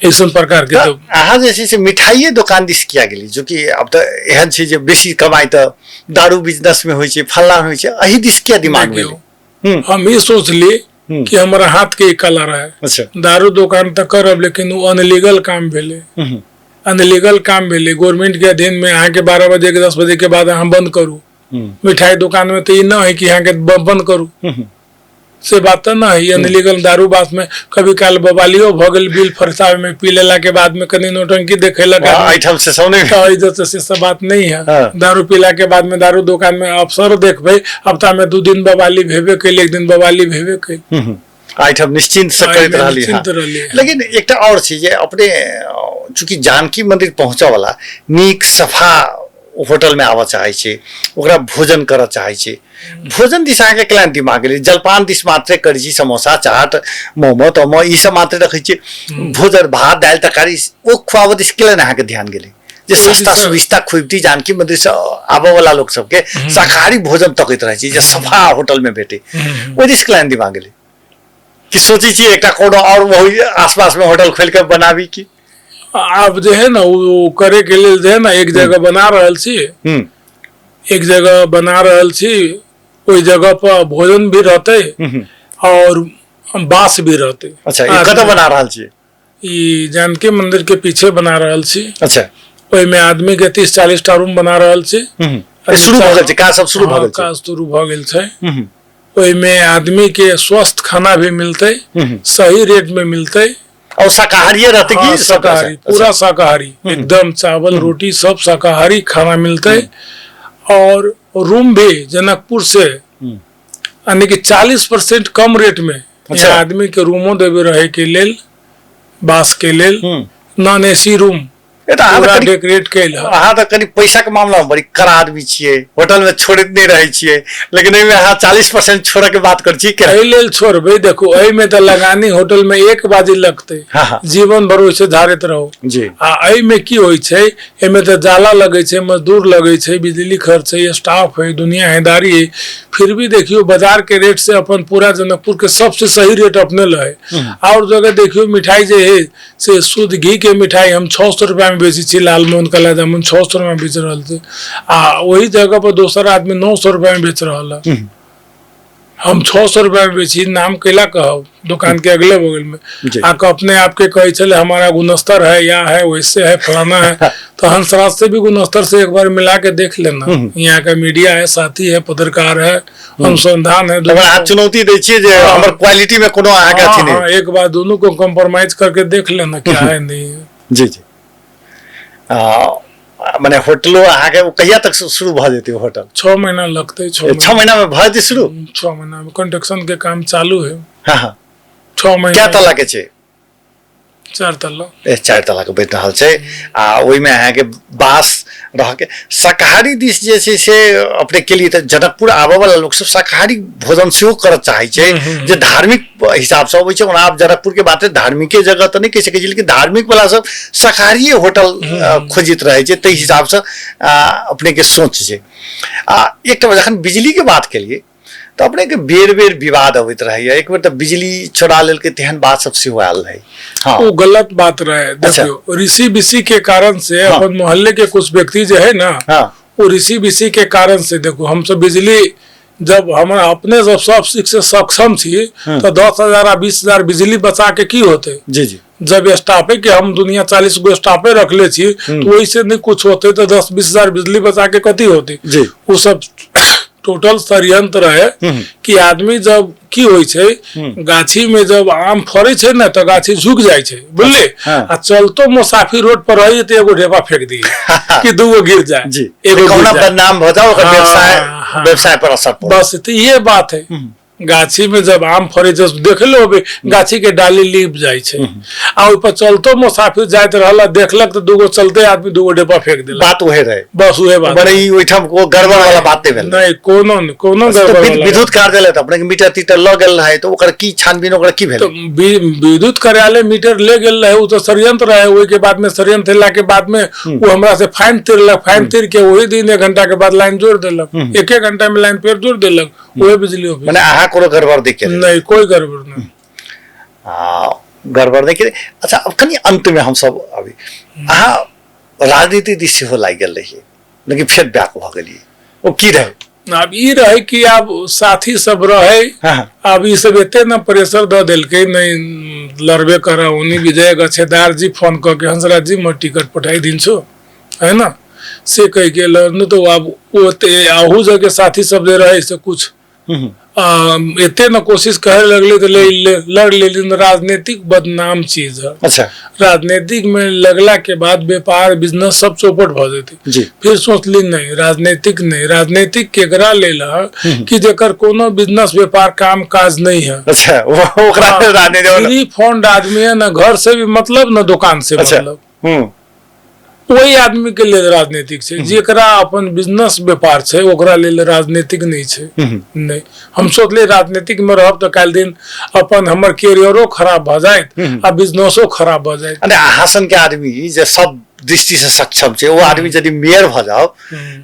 B: ऐसन प्रकार के।
A: तऽ
B: तो
A: अहाँ जे छै से मिठाइए दोकान दिस किया गेली? जो कि आब तऽ एहन छै जे बेसी कमाइ तऽ दारू बिजनेस में होइ छै, फल्लाँ होइ छै, एहि दिस किया दिमाग
B: देखियौ,
A: गेलै?
B: हम ई सोचली कि हमरा हाथ के ई कला रहे।
A: अच्छा।
B: दारू दोकान तऽ करब, लेकिन ओ अनलीगल काम भेलै। अनलीगल काम भेलै, गवर्नमेंट के अधीन में अहाँके 12 बजे के 10 बजे के बाद अहाँ बंद करू। मिठाई दुकान में तऽ ई न है कि अहाँके बंद करू, से बात तऽ न है। अनलीगल दारू बात में कभी काल बवालियो भऽ गेल, बिल फरसावे में पी लेला के बाद में कनि नौटंकी देखेलक आदमी।
A: एहिठाम से सब नहि
B: तऽ एहि से सब बात नहीं है।
A: हाँ।
B: दारू पीला के बाद में दारू दुकान में अफसर देखबै, हफ्ता में 2 दिन बवाली भेबे कैल, 1 दिन बवाली भेबे कैल।
A: एहिठाम निश्चिंत से करैत रहली। हाँ।
B: निश्चिंत रहली।
A: लेकिन एकटा और छै जे अपने चूँकि जानकी मंदिर पहुँचऽ वाला नीक सफा होटल में आबऽ चाहै छै, ओकरा भोजन करऽ चाहै छै, भोजन दिस अहाँके केना दिमाग गेलै? जलपान दिस मात्रे करै छी, समोसा चाट मोमो तोमो ई सब मात्रे रखै छी, भोजन भात दालि तरकारी ओ खुआबऽ दिस केना अहाँके ध्यान गेलै जे
B: ओहि
A: सस्ता
B: दिस-
A: सुविस्ता खुबिती? जानकी मंदिर से आबऽ वाला लोक सबके शाकाहारी भोजन तकैत रहै छै जे सफा होटल में भेटे, ओहि दिस केना दिमाग गेलै? कि सोचै छी एकटा कोनो और वही आसपास में होटल खोलि के बनाबी की?
B: आब जे है ना ओ करे के लेल जे है ना एक जगह बना रहल छी, एक जगह बना रहल छी, ओहि जगह पर भोजन भी रहतै और बास भी रहते।
A: अच्छा, ई कतऽ बना रहल छी?
B: ई जानकी मंदिर के पीछे बना रहल छी।
A: अच्छा।
B: ओहिमे आदमी के 30-40 टा रूम बना रहल छी।
A: शुरू भऽ गेल छै काज सब? शुरू भऽ गेल छै?
B: काज शुरू भऽ गेल छै। ओहिमे आदमी के स्वस्थ खाना भी मिलतै, सही रेट में मिलतै।
A: और शाकाहारिये रहतै की?
B: हाँ, शाकाहारी, पूरा शाकाहारी एकदम, चावल रोटी सब शाकाहारी खाना मिलतै। और रूम भी जनकपुर से यानी कि 40% कम रेट में। अच्छा। आदमी के रूमो देवे रहे के लेल, बास के लेल, नॉन एसी रूम।
A: पूरा
B: डेकोरेट कैल।
A: अहाँ तऽ कनि पैसा के मामला में बड़ी कड़ा आदमी छियै, होटल में छोड़ैत नहि रहै छियै, लेकिन एहिमे अहाँ 40% छोड़ऽ के बात करै छी।
B: एहि लेल छोड़बै? देखू, एहिमे तऽ लगानी होटल में एक बाजी लगतै, जीवन भर ओहिसे झाड़ैत रहू
A: जी।
B: आ एहिमे की होइ छै? एहिमे तऽ जाला लगै छै, मजदूर लगै छै, बिजली खर्च है, स्टाफ है, दुनिया हैदारी है। फिर भी देखियो, बाजार के रेट से अपन पूरा जनकपुर के सबसे सही रेट अपने लहे। और जगह देखियो, मिठाई जे है से शुद्ध घी के मिठाई हम 600 रुपया में बेचै छी, लालमोहन काला जामुन 600 रुपया में बेच रहल छी, आ वही जगह पर दोसर आदमी 900 रुपया में बेच रहल है। हम 600 रुपया में बेची, नाम कैला कहब, दुकान के अगले बगल में आके अपने आप के कहै छले हमारा गुणस्तर है, या है, वैसे है, फलाना है, तो हंसराज से भी गुणस्तर से एक बार मिला के देख लेना। यहाँ का मीडिया है, साथी है, पत्रकार है, अनुसंधान है।
A: तकर अहाँ चुनौती दै छियै जे हमर क्वालिटी में कोनो अहाँके अथी नहि?
B: हाँ, एक बार दोनों को कॉम्प्रोमाइज करके देख लेना, क्या है नहीं है।
A: जी जी। मने होटलो अहाँके कहिया तक शुरू भऽ जेतै होटल?
B: 6 महीना लगते।
A: 6 महीना में भऽ जेतै शुरू?
B: 6 महीना में कंस्ट्रक्शन के काम चालू है।
A: हाँ हाँ
B: 6 महीना।
A: कै तल्ला के छै?
B: 4 तल्ला।
A: 4 तल्ला के बनि रहल छै आ ओहिमे अहाँके बास रहके शाकाहारी दिस जे छै से अपने के लिए तऽ जनकपुर आबऽ वाला लोक सब शाकाहारी भोजन सेहो करऽ चाहै छै, जे धार्मिक हिसाबसँ अबै छै। ओना आब जनकपुर के बात धार्मिके जगह तऽ नहि कहि सकै छी, लेकिन धार्मिक वाला सब शाकाहारिये होटल खोजैत रहै छै, ताहि हिसाबसँ अपने के सोच छै। आ एकटा जखन बिजली के बात केलियै तऽ अपने के बेर बेर विवाद अबैत रहैया। एक बेर तऽ बिजली चोरा लेलकै, तेहन बात सब सेहो आयल रहै।
B: हाँ, वो गलत बात रहे। देखियो, ऋषि बिसी के कारण से अपन मोहल्ले के कुछ व्यक्ति जो है ना, वो ऋषि बिसी के कारण से, देखो, हम सब बिजली जब हमरा अपने जब सब सीख से सक्षम छी तो 10,000 आ 20,000 बिजली बचा के की होते?
A: जी जी।
B: जब स्टाफे के हम दुनिया 40 गो स्टाफे रखले छी तो वैसे नहीं कुछ होते, तो 10-20 हजार बिजली बचा के कथी होते? वो सब टोटल षड्यंत्र रहे कि आदमी जब की होइ छै, गाछी में जब आम फड़ै छै ने तऽ गाछी झुक जाइ छै, बुझलियै? आ चलतो मुसाफिर रोड पर रही तऽ एगो ढेपा फेंक दिए कि दूगो गिर जाए,
A: एगो
B: कहुना
A: बदनाम भऽ जाओ, ओकर व्यवसाय पर असर पड़े।
B: बस, तऽ ये बात है। गाछी में जब आम फड़े छै, देखले होबे, गाछी के डाली लीप जाइ छै आ ओहि पर चलतो मुसाफिर जाइत रहल, देखलक तऽ दूगो चलते आदमी दूगो डेपा फेंक देलक।
A: बात उहे रहे।
B: बस उहे बात।
A: मने ई ओहिठाम को गड़बड़ वाला बात नहि भेल?
B: नहि, कोनो नहि, कोनो गड़बड़ वाला।
A: विद्युत कार्यालय तऽ अपने के मीटर तीटर लऽ गेल रहे, तऽ ओकर की छानबीन, ओकर की भेल?
B: तऽ विद्युत कार्यालय मीटर ले गेल रहे, ओ तऽ षड्यंत्र रहे। ओहि के बाद में षड्यंत्र भेला के बाद में ओ हमरा से फाइन तीरलक। फाइन तीर के वही दिन 1 घंटा के बाद लाइन जोड़ देलक। 1 घंटा में लाइन फेर जोड़ देलक वही बिजली ऑफिस।
A: मने अहाँ कोनो गड़बड़ देख
B: नहि? कोई गड़बड़ नहीं।
A: आ गड़बड़ नहि केने। अच्छा, अब कनि अंत में हमसब अभी अहाँ राजनीति दिस सेहो लागि गेल रहियै, लेकिन फेर बैक भऽ गेलियै, ओ की रहै?
B: आब ई रहे कि आब साथी सब रहे। आब ई सब एते न प्रेशर दऽ देलकै, नहीं लड़बे कर। उन्हीं विजय गच्छेदार जी फोन कऽ के, हंसराज जी, म टिकट पठाई दिन्छु है न, से कहि के लड़नु। तो आब ओते अहू जगह साथी सब जे रहे से कुछ एते न कोशिश करे लगले तो लड़ लेली। राजनीतिक बदनाम चीज है। राजनीतिक में लगला के बाद व्यापार बिजनेस सब चौपट भऽ जेतै। फिर सोचली, नहीं, राजनीतिक नहीं। राजनीतिक केकरा लेल है कि जेकर कोनो बिजनेस व्यापार काम काज नहीं है।
A: अच्छा, ओकरा राजनीति
B: फ्री फंड आदमी है, न घर से भी मतलब न दुकान से मतलब, ओहि आदमी के लेल राजनीतिक छै। जेकरा अपन बिजनेस व्यापार छै, ओकरा लेल राजनीतिक नहि छै। नहि, हम सोचलियै राजनीतिक में रहब तऽ काल्हि दिन अपन हमर कैरियरो खराब भऽ जायत आ बिजनेसो खराब भऽ जायत।
A: अरे, अहाँ सन के आदमी जे सब दृष्टि से सक्षम छै, ओ आदमी यदि मेयर भऽ जाओ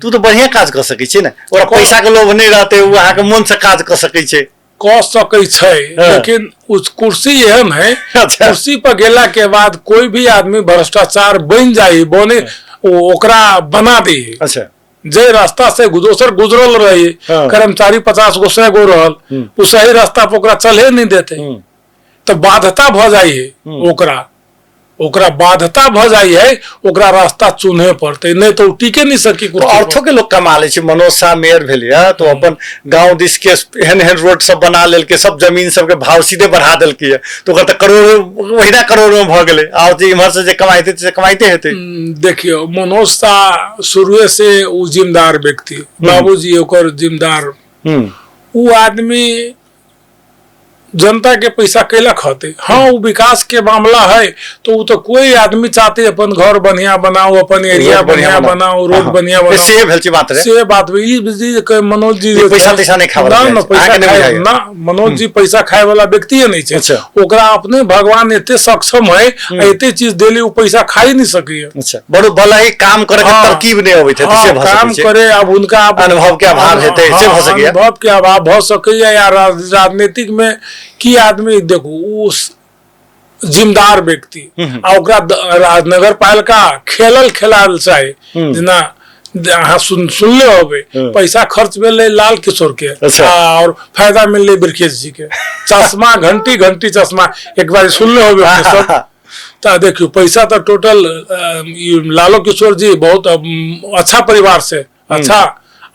A: तू तऽ बढ़िया काज कऽ सकै छै ने। ओकरा पैसा के लोभ नहि रहतै, ओ अहाँके मन से काज कऽ सकै छै।
B: कऽ सकै छै, लेकिन उस कुर्सी एहन है, कुर्सी पर गेला के बाद कोई भी आदमी भ्रष्टाचार बन जाए, बने ओकरा बना दे। जे रास्ता से दोसर गुजरल रही, कर्मचारी 50 गो 100 गो रहल, ओ सही रास्ता पर ओकरा चले नहीं देते। तऽ बाध्यता भऽ जाइ है ओकरा ओकरा बाध्यता भऽ जाइ है, ओकरा रास्ता चुने पड़तै, नहि तऽ ओ टिके नहि सकी
A: तो
B: कुर्सी पर।
A: अर्थो के लोग कमा लै छै। मनोज शाह मेयर भेलियै तो अपन गांव दिस के एहन एहन रोड सब बना लेलकै, सब जमीन सबके भाव सीधे बढ़ा देलकै, तो ओकर तऽ करोड़ो ओहिना करोड़ो में भऽ गेलै। आओर जे इम्हर से जे कमाइते से कमाइते हेतै।
B: देखियौ, मनोज शाह शुरुए से ओ जिम्मेदार व्यक्ति, बाबूजी ओकर जिम्मेदार, ओ आदमी जनता के पैसा कैला खते। हाँ, वो विकास के मामला है तो वो तो कोई आदमी चाहते अपन घर बढ़िया बनाओ, अपन एरिया
A: रोड बढ़िया
B: बढ़िया
A: बनाओ।
B: बनाओ, रोड बढ़िया बनाओ।
A: से भेल छै मात्र।
B: से बात भेल। ई जी के मनोज जी
A: ई
B: जे
A: पैसा
B: छै,
A: तैसा नहि खाय वाला
B: ना
A: जाइ
B: ना
A: छै।
B: पैसा
A: अहाँके नहि
B: खाय
A: बुझाइया?
B: ना, मनोज जी पैसा खाय वाला व्यक्तिये नहि छै। ओकरा अपने भगवान एते सक्षम है, एते चीज देली, ओ पैसा खाई नहीं सकैया।
A: अच्छा, बड़ो भला ही काम करे के तरकीब नहि अबैत हेतै, से भऽ
B: काम
A: सकै छै।
B: करे अब हुनका आब
A: अनुभव के अभाव हेतै, से भऽ सकैया।
B: अनुभव के अभाव भऽ सकैया या राजनीतिक में की आदमी देखू, ओ जिम्मेदार व्यक्ति आ ओकरा नगर पालिका खेलल खेलाल चाही। जेना अहाँ सुनले होबै, पैसा खर्च भेलै लाल किशोर के और फायदा मिललै बिरकेश जी के। चश्मा घंटी घंटी चश्मा एक बार सुनले होबै अपने सब। तऽ देखियौ, पैसा तऽ टोटल ई लालो किशोर जी बहुत अच्छा परिवार से, अच्छा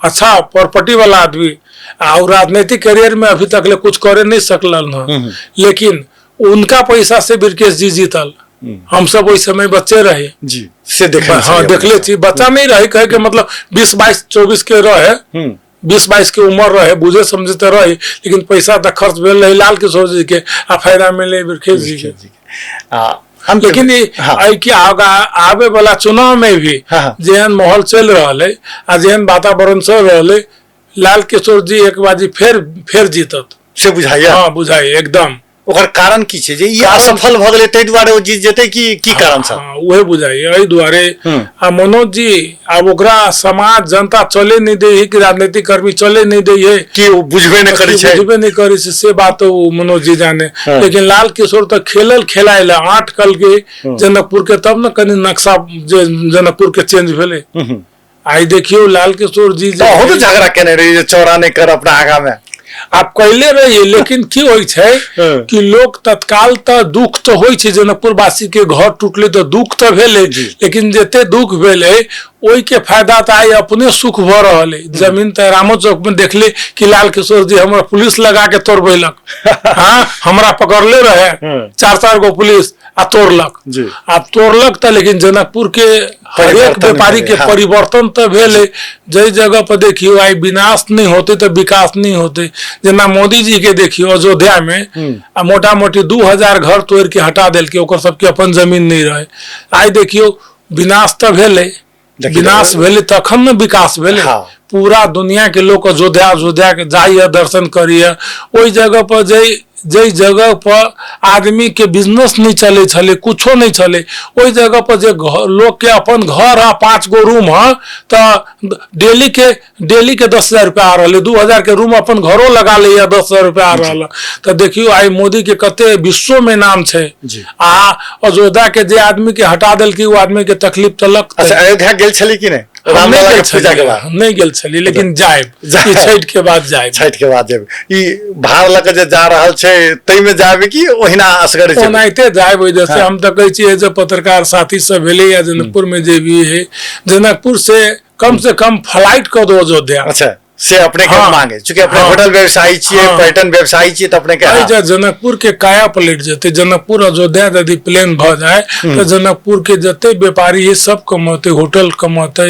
B: अच्छा प्रॉपर्टी वाला आदमी, आ उ राजनीतिक करियर में अभी तक ले कुछ करे नहीं सकलन हन, लेकिन उनका पैसा से बिरकेश जी जीतल। हम सब ओहि समय बच्चे रहे
A: जी, से देखने
B: हाँ,
A: छलियै।
B: देखले छी, बच्चा नहीं रहे, कहे के मतलब 20 22 24 के रहे, 20 22 के उम्र रहे, बुझे समझे तऽ रहे, लेकिन पैसा तऽ खर्च भेल रहे लाल किशोर जी के आ फायदा मिलले बिरकेश जी के।
A: आ अंत
B: लेकिन ई एहि के आगा आबे वाला चुनाव में भी
A: हाँ।
B: जेहन माहौल चलि रहल है आ जेहन वातावरण चल रहल है, लाल किशोर जी एक बाजी फेर फेर जीतत।
A: से बुझाइया?
B: हाँ, बुझाइया एकदम।
A: ओकर कारण की छै जे ई असफल भऽ गेलै ताहि दुआरे ओ जीत जेतै कि की कारण छै?
B: हाँ, उहे बुझाइया एहि दुआरे। आ मनोज जी आब ओकरा समाज जनता चले नहीं दै है कि राजनीतिक कर्मी चले नहीं दै है
A: कि ओ बुझबे नहि करै छै,
B: बुझबे नहीं करै छै, से बात ओ मनोज जी जाने। लेकिन लाल किशोर तऽ खेलल खेलायल आठ कल के जनकपुर के, तब ने कनि नक्शा जे जनकपुर के चेंज भेलै। आइ देखियौ लाल किशोर जी
A: तऽ अहूँ तऽ झगड़ा केने रही जे चौड़ा नहि कर अपना आगा मे।
B: आब कैले रहिए, लेकिन की होइ छै कि लोक तत्काल तऽ दुख तऽ होइ छै, जनकपुर वासी के घर टूटले तऽ दुख तऽ भेलै, लेकिन जते दुख भेलै ओहि के फायदा तऽ आइ अपने सुख भऽ रहल है। जमीन तऽ रामो चौक में देखले कि लाल किशोर जी हमरा पुलिस लगा के तोड़बेलक। हाँ, हमरा पकड़ले रहे 4-4 गो पुलिस आ तोड़लक। आ तोड़लक तऽ लेकिन जनकपुर के हरेक
A: परिवर्तन
B: व्यापारी
A: भेलै,
B: के परिवर्तन तऽ भेलै। जाहि जगह पर देखियौ आइ विनाश नहि होते तऽ विकास नहि होते। जेना मोदी जी के देखियौ अयोध्या में आ मोटा मोटी 2000 घर तोड़ के हटा देलकै, ओकर सबके अपन जमीन नहि रहे। आइ देखियौ विनाश तऽ भेलै,
A: देखियौ,
B: विनाश भेलै तखन ने विकास भेलै। पूरा दुनिया के लोक अयोध्या अयोध्या के जाइए, दर्शन करिए। ओहि जगह पर जाहि जगह पर आदमी के बिजनेस नहीं चले छलै, कुछो नहीं चले, ओहि जगह पर जे लोग के अपन घर है, 5 गो रूम है, तऽ डेली के 10,000 रुपया आ रहल है। 2000 के रूम अपन घरो लगा लैया, 10,000 रुपया आ रहल है। तऽ देखियौ आइ मोदी के कते विश्व में नाम छै। आ अयोध्या के जे आदमी के हटा देलकै ओ आदमी के तकलीफ तऽ लगतै।
A: अच्छा, अयोध्या गेल छली कि नहि?
B: हम नहि
A: रामलला
B: गेल
A: के पूजा के
B: छलियै,
A: बाद
B: नहि गेल छलियै, लेकिन जायब,
A: जायब।
B: ई छठि के बाद जायब।
A: छठि के बाद जायब। ई भार लऽ के जे जा रहल छै ताहिमे जायब कि ओहिना असगरे जेबै?
B: ओनाहिते जायब। ओहि जैसे हम तऽ कहै छियै जे पत्रकार साथी सब भेलै या जनकपुर में जे भी है, जनकपुर से कम से कम फ्लाइट कऽ दो अयोध्या।
A: अच्छा, से अपने के मांगे, चूंकि अपने होटल व्यवसायी छियै, पर्यटन व्यवसायी छियै, तऽ अपने के
B: एहि जे जनकपुर के काया पलटि जेतै। जनकपुर अयोध्या यदि प्लेन भऽ जाय तऽ जनकपुर के जते व्यापारी है सब कमौतै, होटल कमौतै,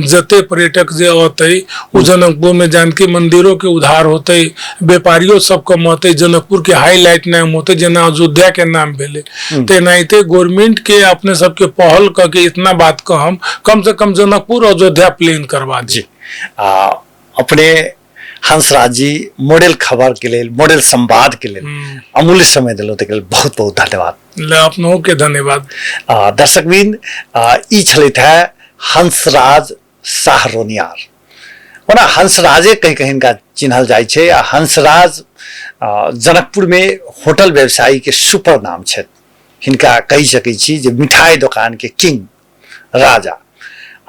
B: जते पर्यटक जे औतै ओ जनकपुर में जानकी मंदिरो के उधार होतै, व्यापारियो सब कमौतै, जनकपुर के हाईलाइट नाम होतै, जेना अयोध्या के नाम भेलै। तेनाहिते गवर्नमेंट के अपने सबके पहल कऽ के इतना बात कहम, कम से कम जनकपुर अयोध्या प्लेन करवा दी।
A: जी, आ अपने हंसराज जी मॉडल खबर के लेल, मॉडल संवाद के लेल अमूल्य समय देलहुँ, ताहिके लेल बहुत बहुत धन्यवाद।
B: ले अपनों के धन्यवाद।
A: दर्शकवृंद, ई छलथि है हंसराज शाह रोनियार। ओना हंसराजे कहि कऽ हिनका चिन्हल जाइ छै आ हंसराज जनकपुर में होटल व्यवसायी के सुपर नाम छथि। हिनका कहि सकै छी जे मिठाई दोकान के किंग राजा।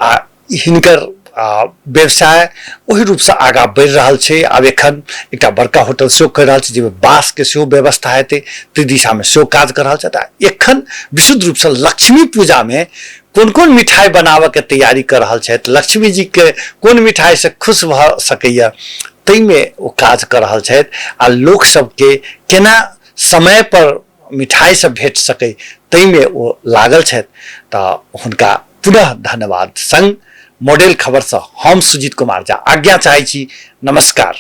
A: आ हिनकर व्यवसाय ओहि रूपसँ आगाँ बढ़ि रहल छै। आब एखन एकटा बड़का होटल सेहो करि रहल छै, जाहिमे बासके सेहो व्यवस्था हेतै, ताहि दिशामे सेहो काज कऽ रहल छथि। आ एखन विशुद्ध रूपसँ लक्ष्मी पूजामे कोन कोन मिठाइ बनाबऽके तैयारी कऽ रहल छथि, लक्ष्मी जीके कोन मिठाइसँ खुश भऽ सकैए ताहिमे ओ काज कऽ रहल छथि, आ लोक सबके केना समयपर मिठाइ सब भेट सकै ताहिमे ओ लागल छथि। तऽ हुनका पुनः धन्यवाद संग मॉडल खबरसँ हम सुजीत कुमार झा आज्ञा चाहै छी। नमस्कार।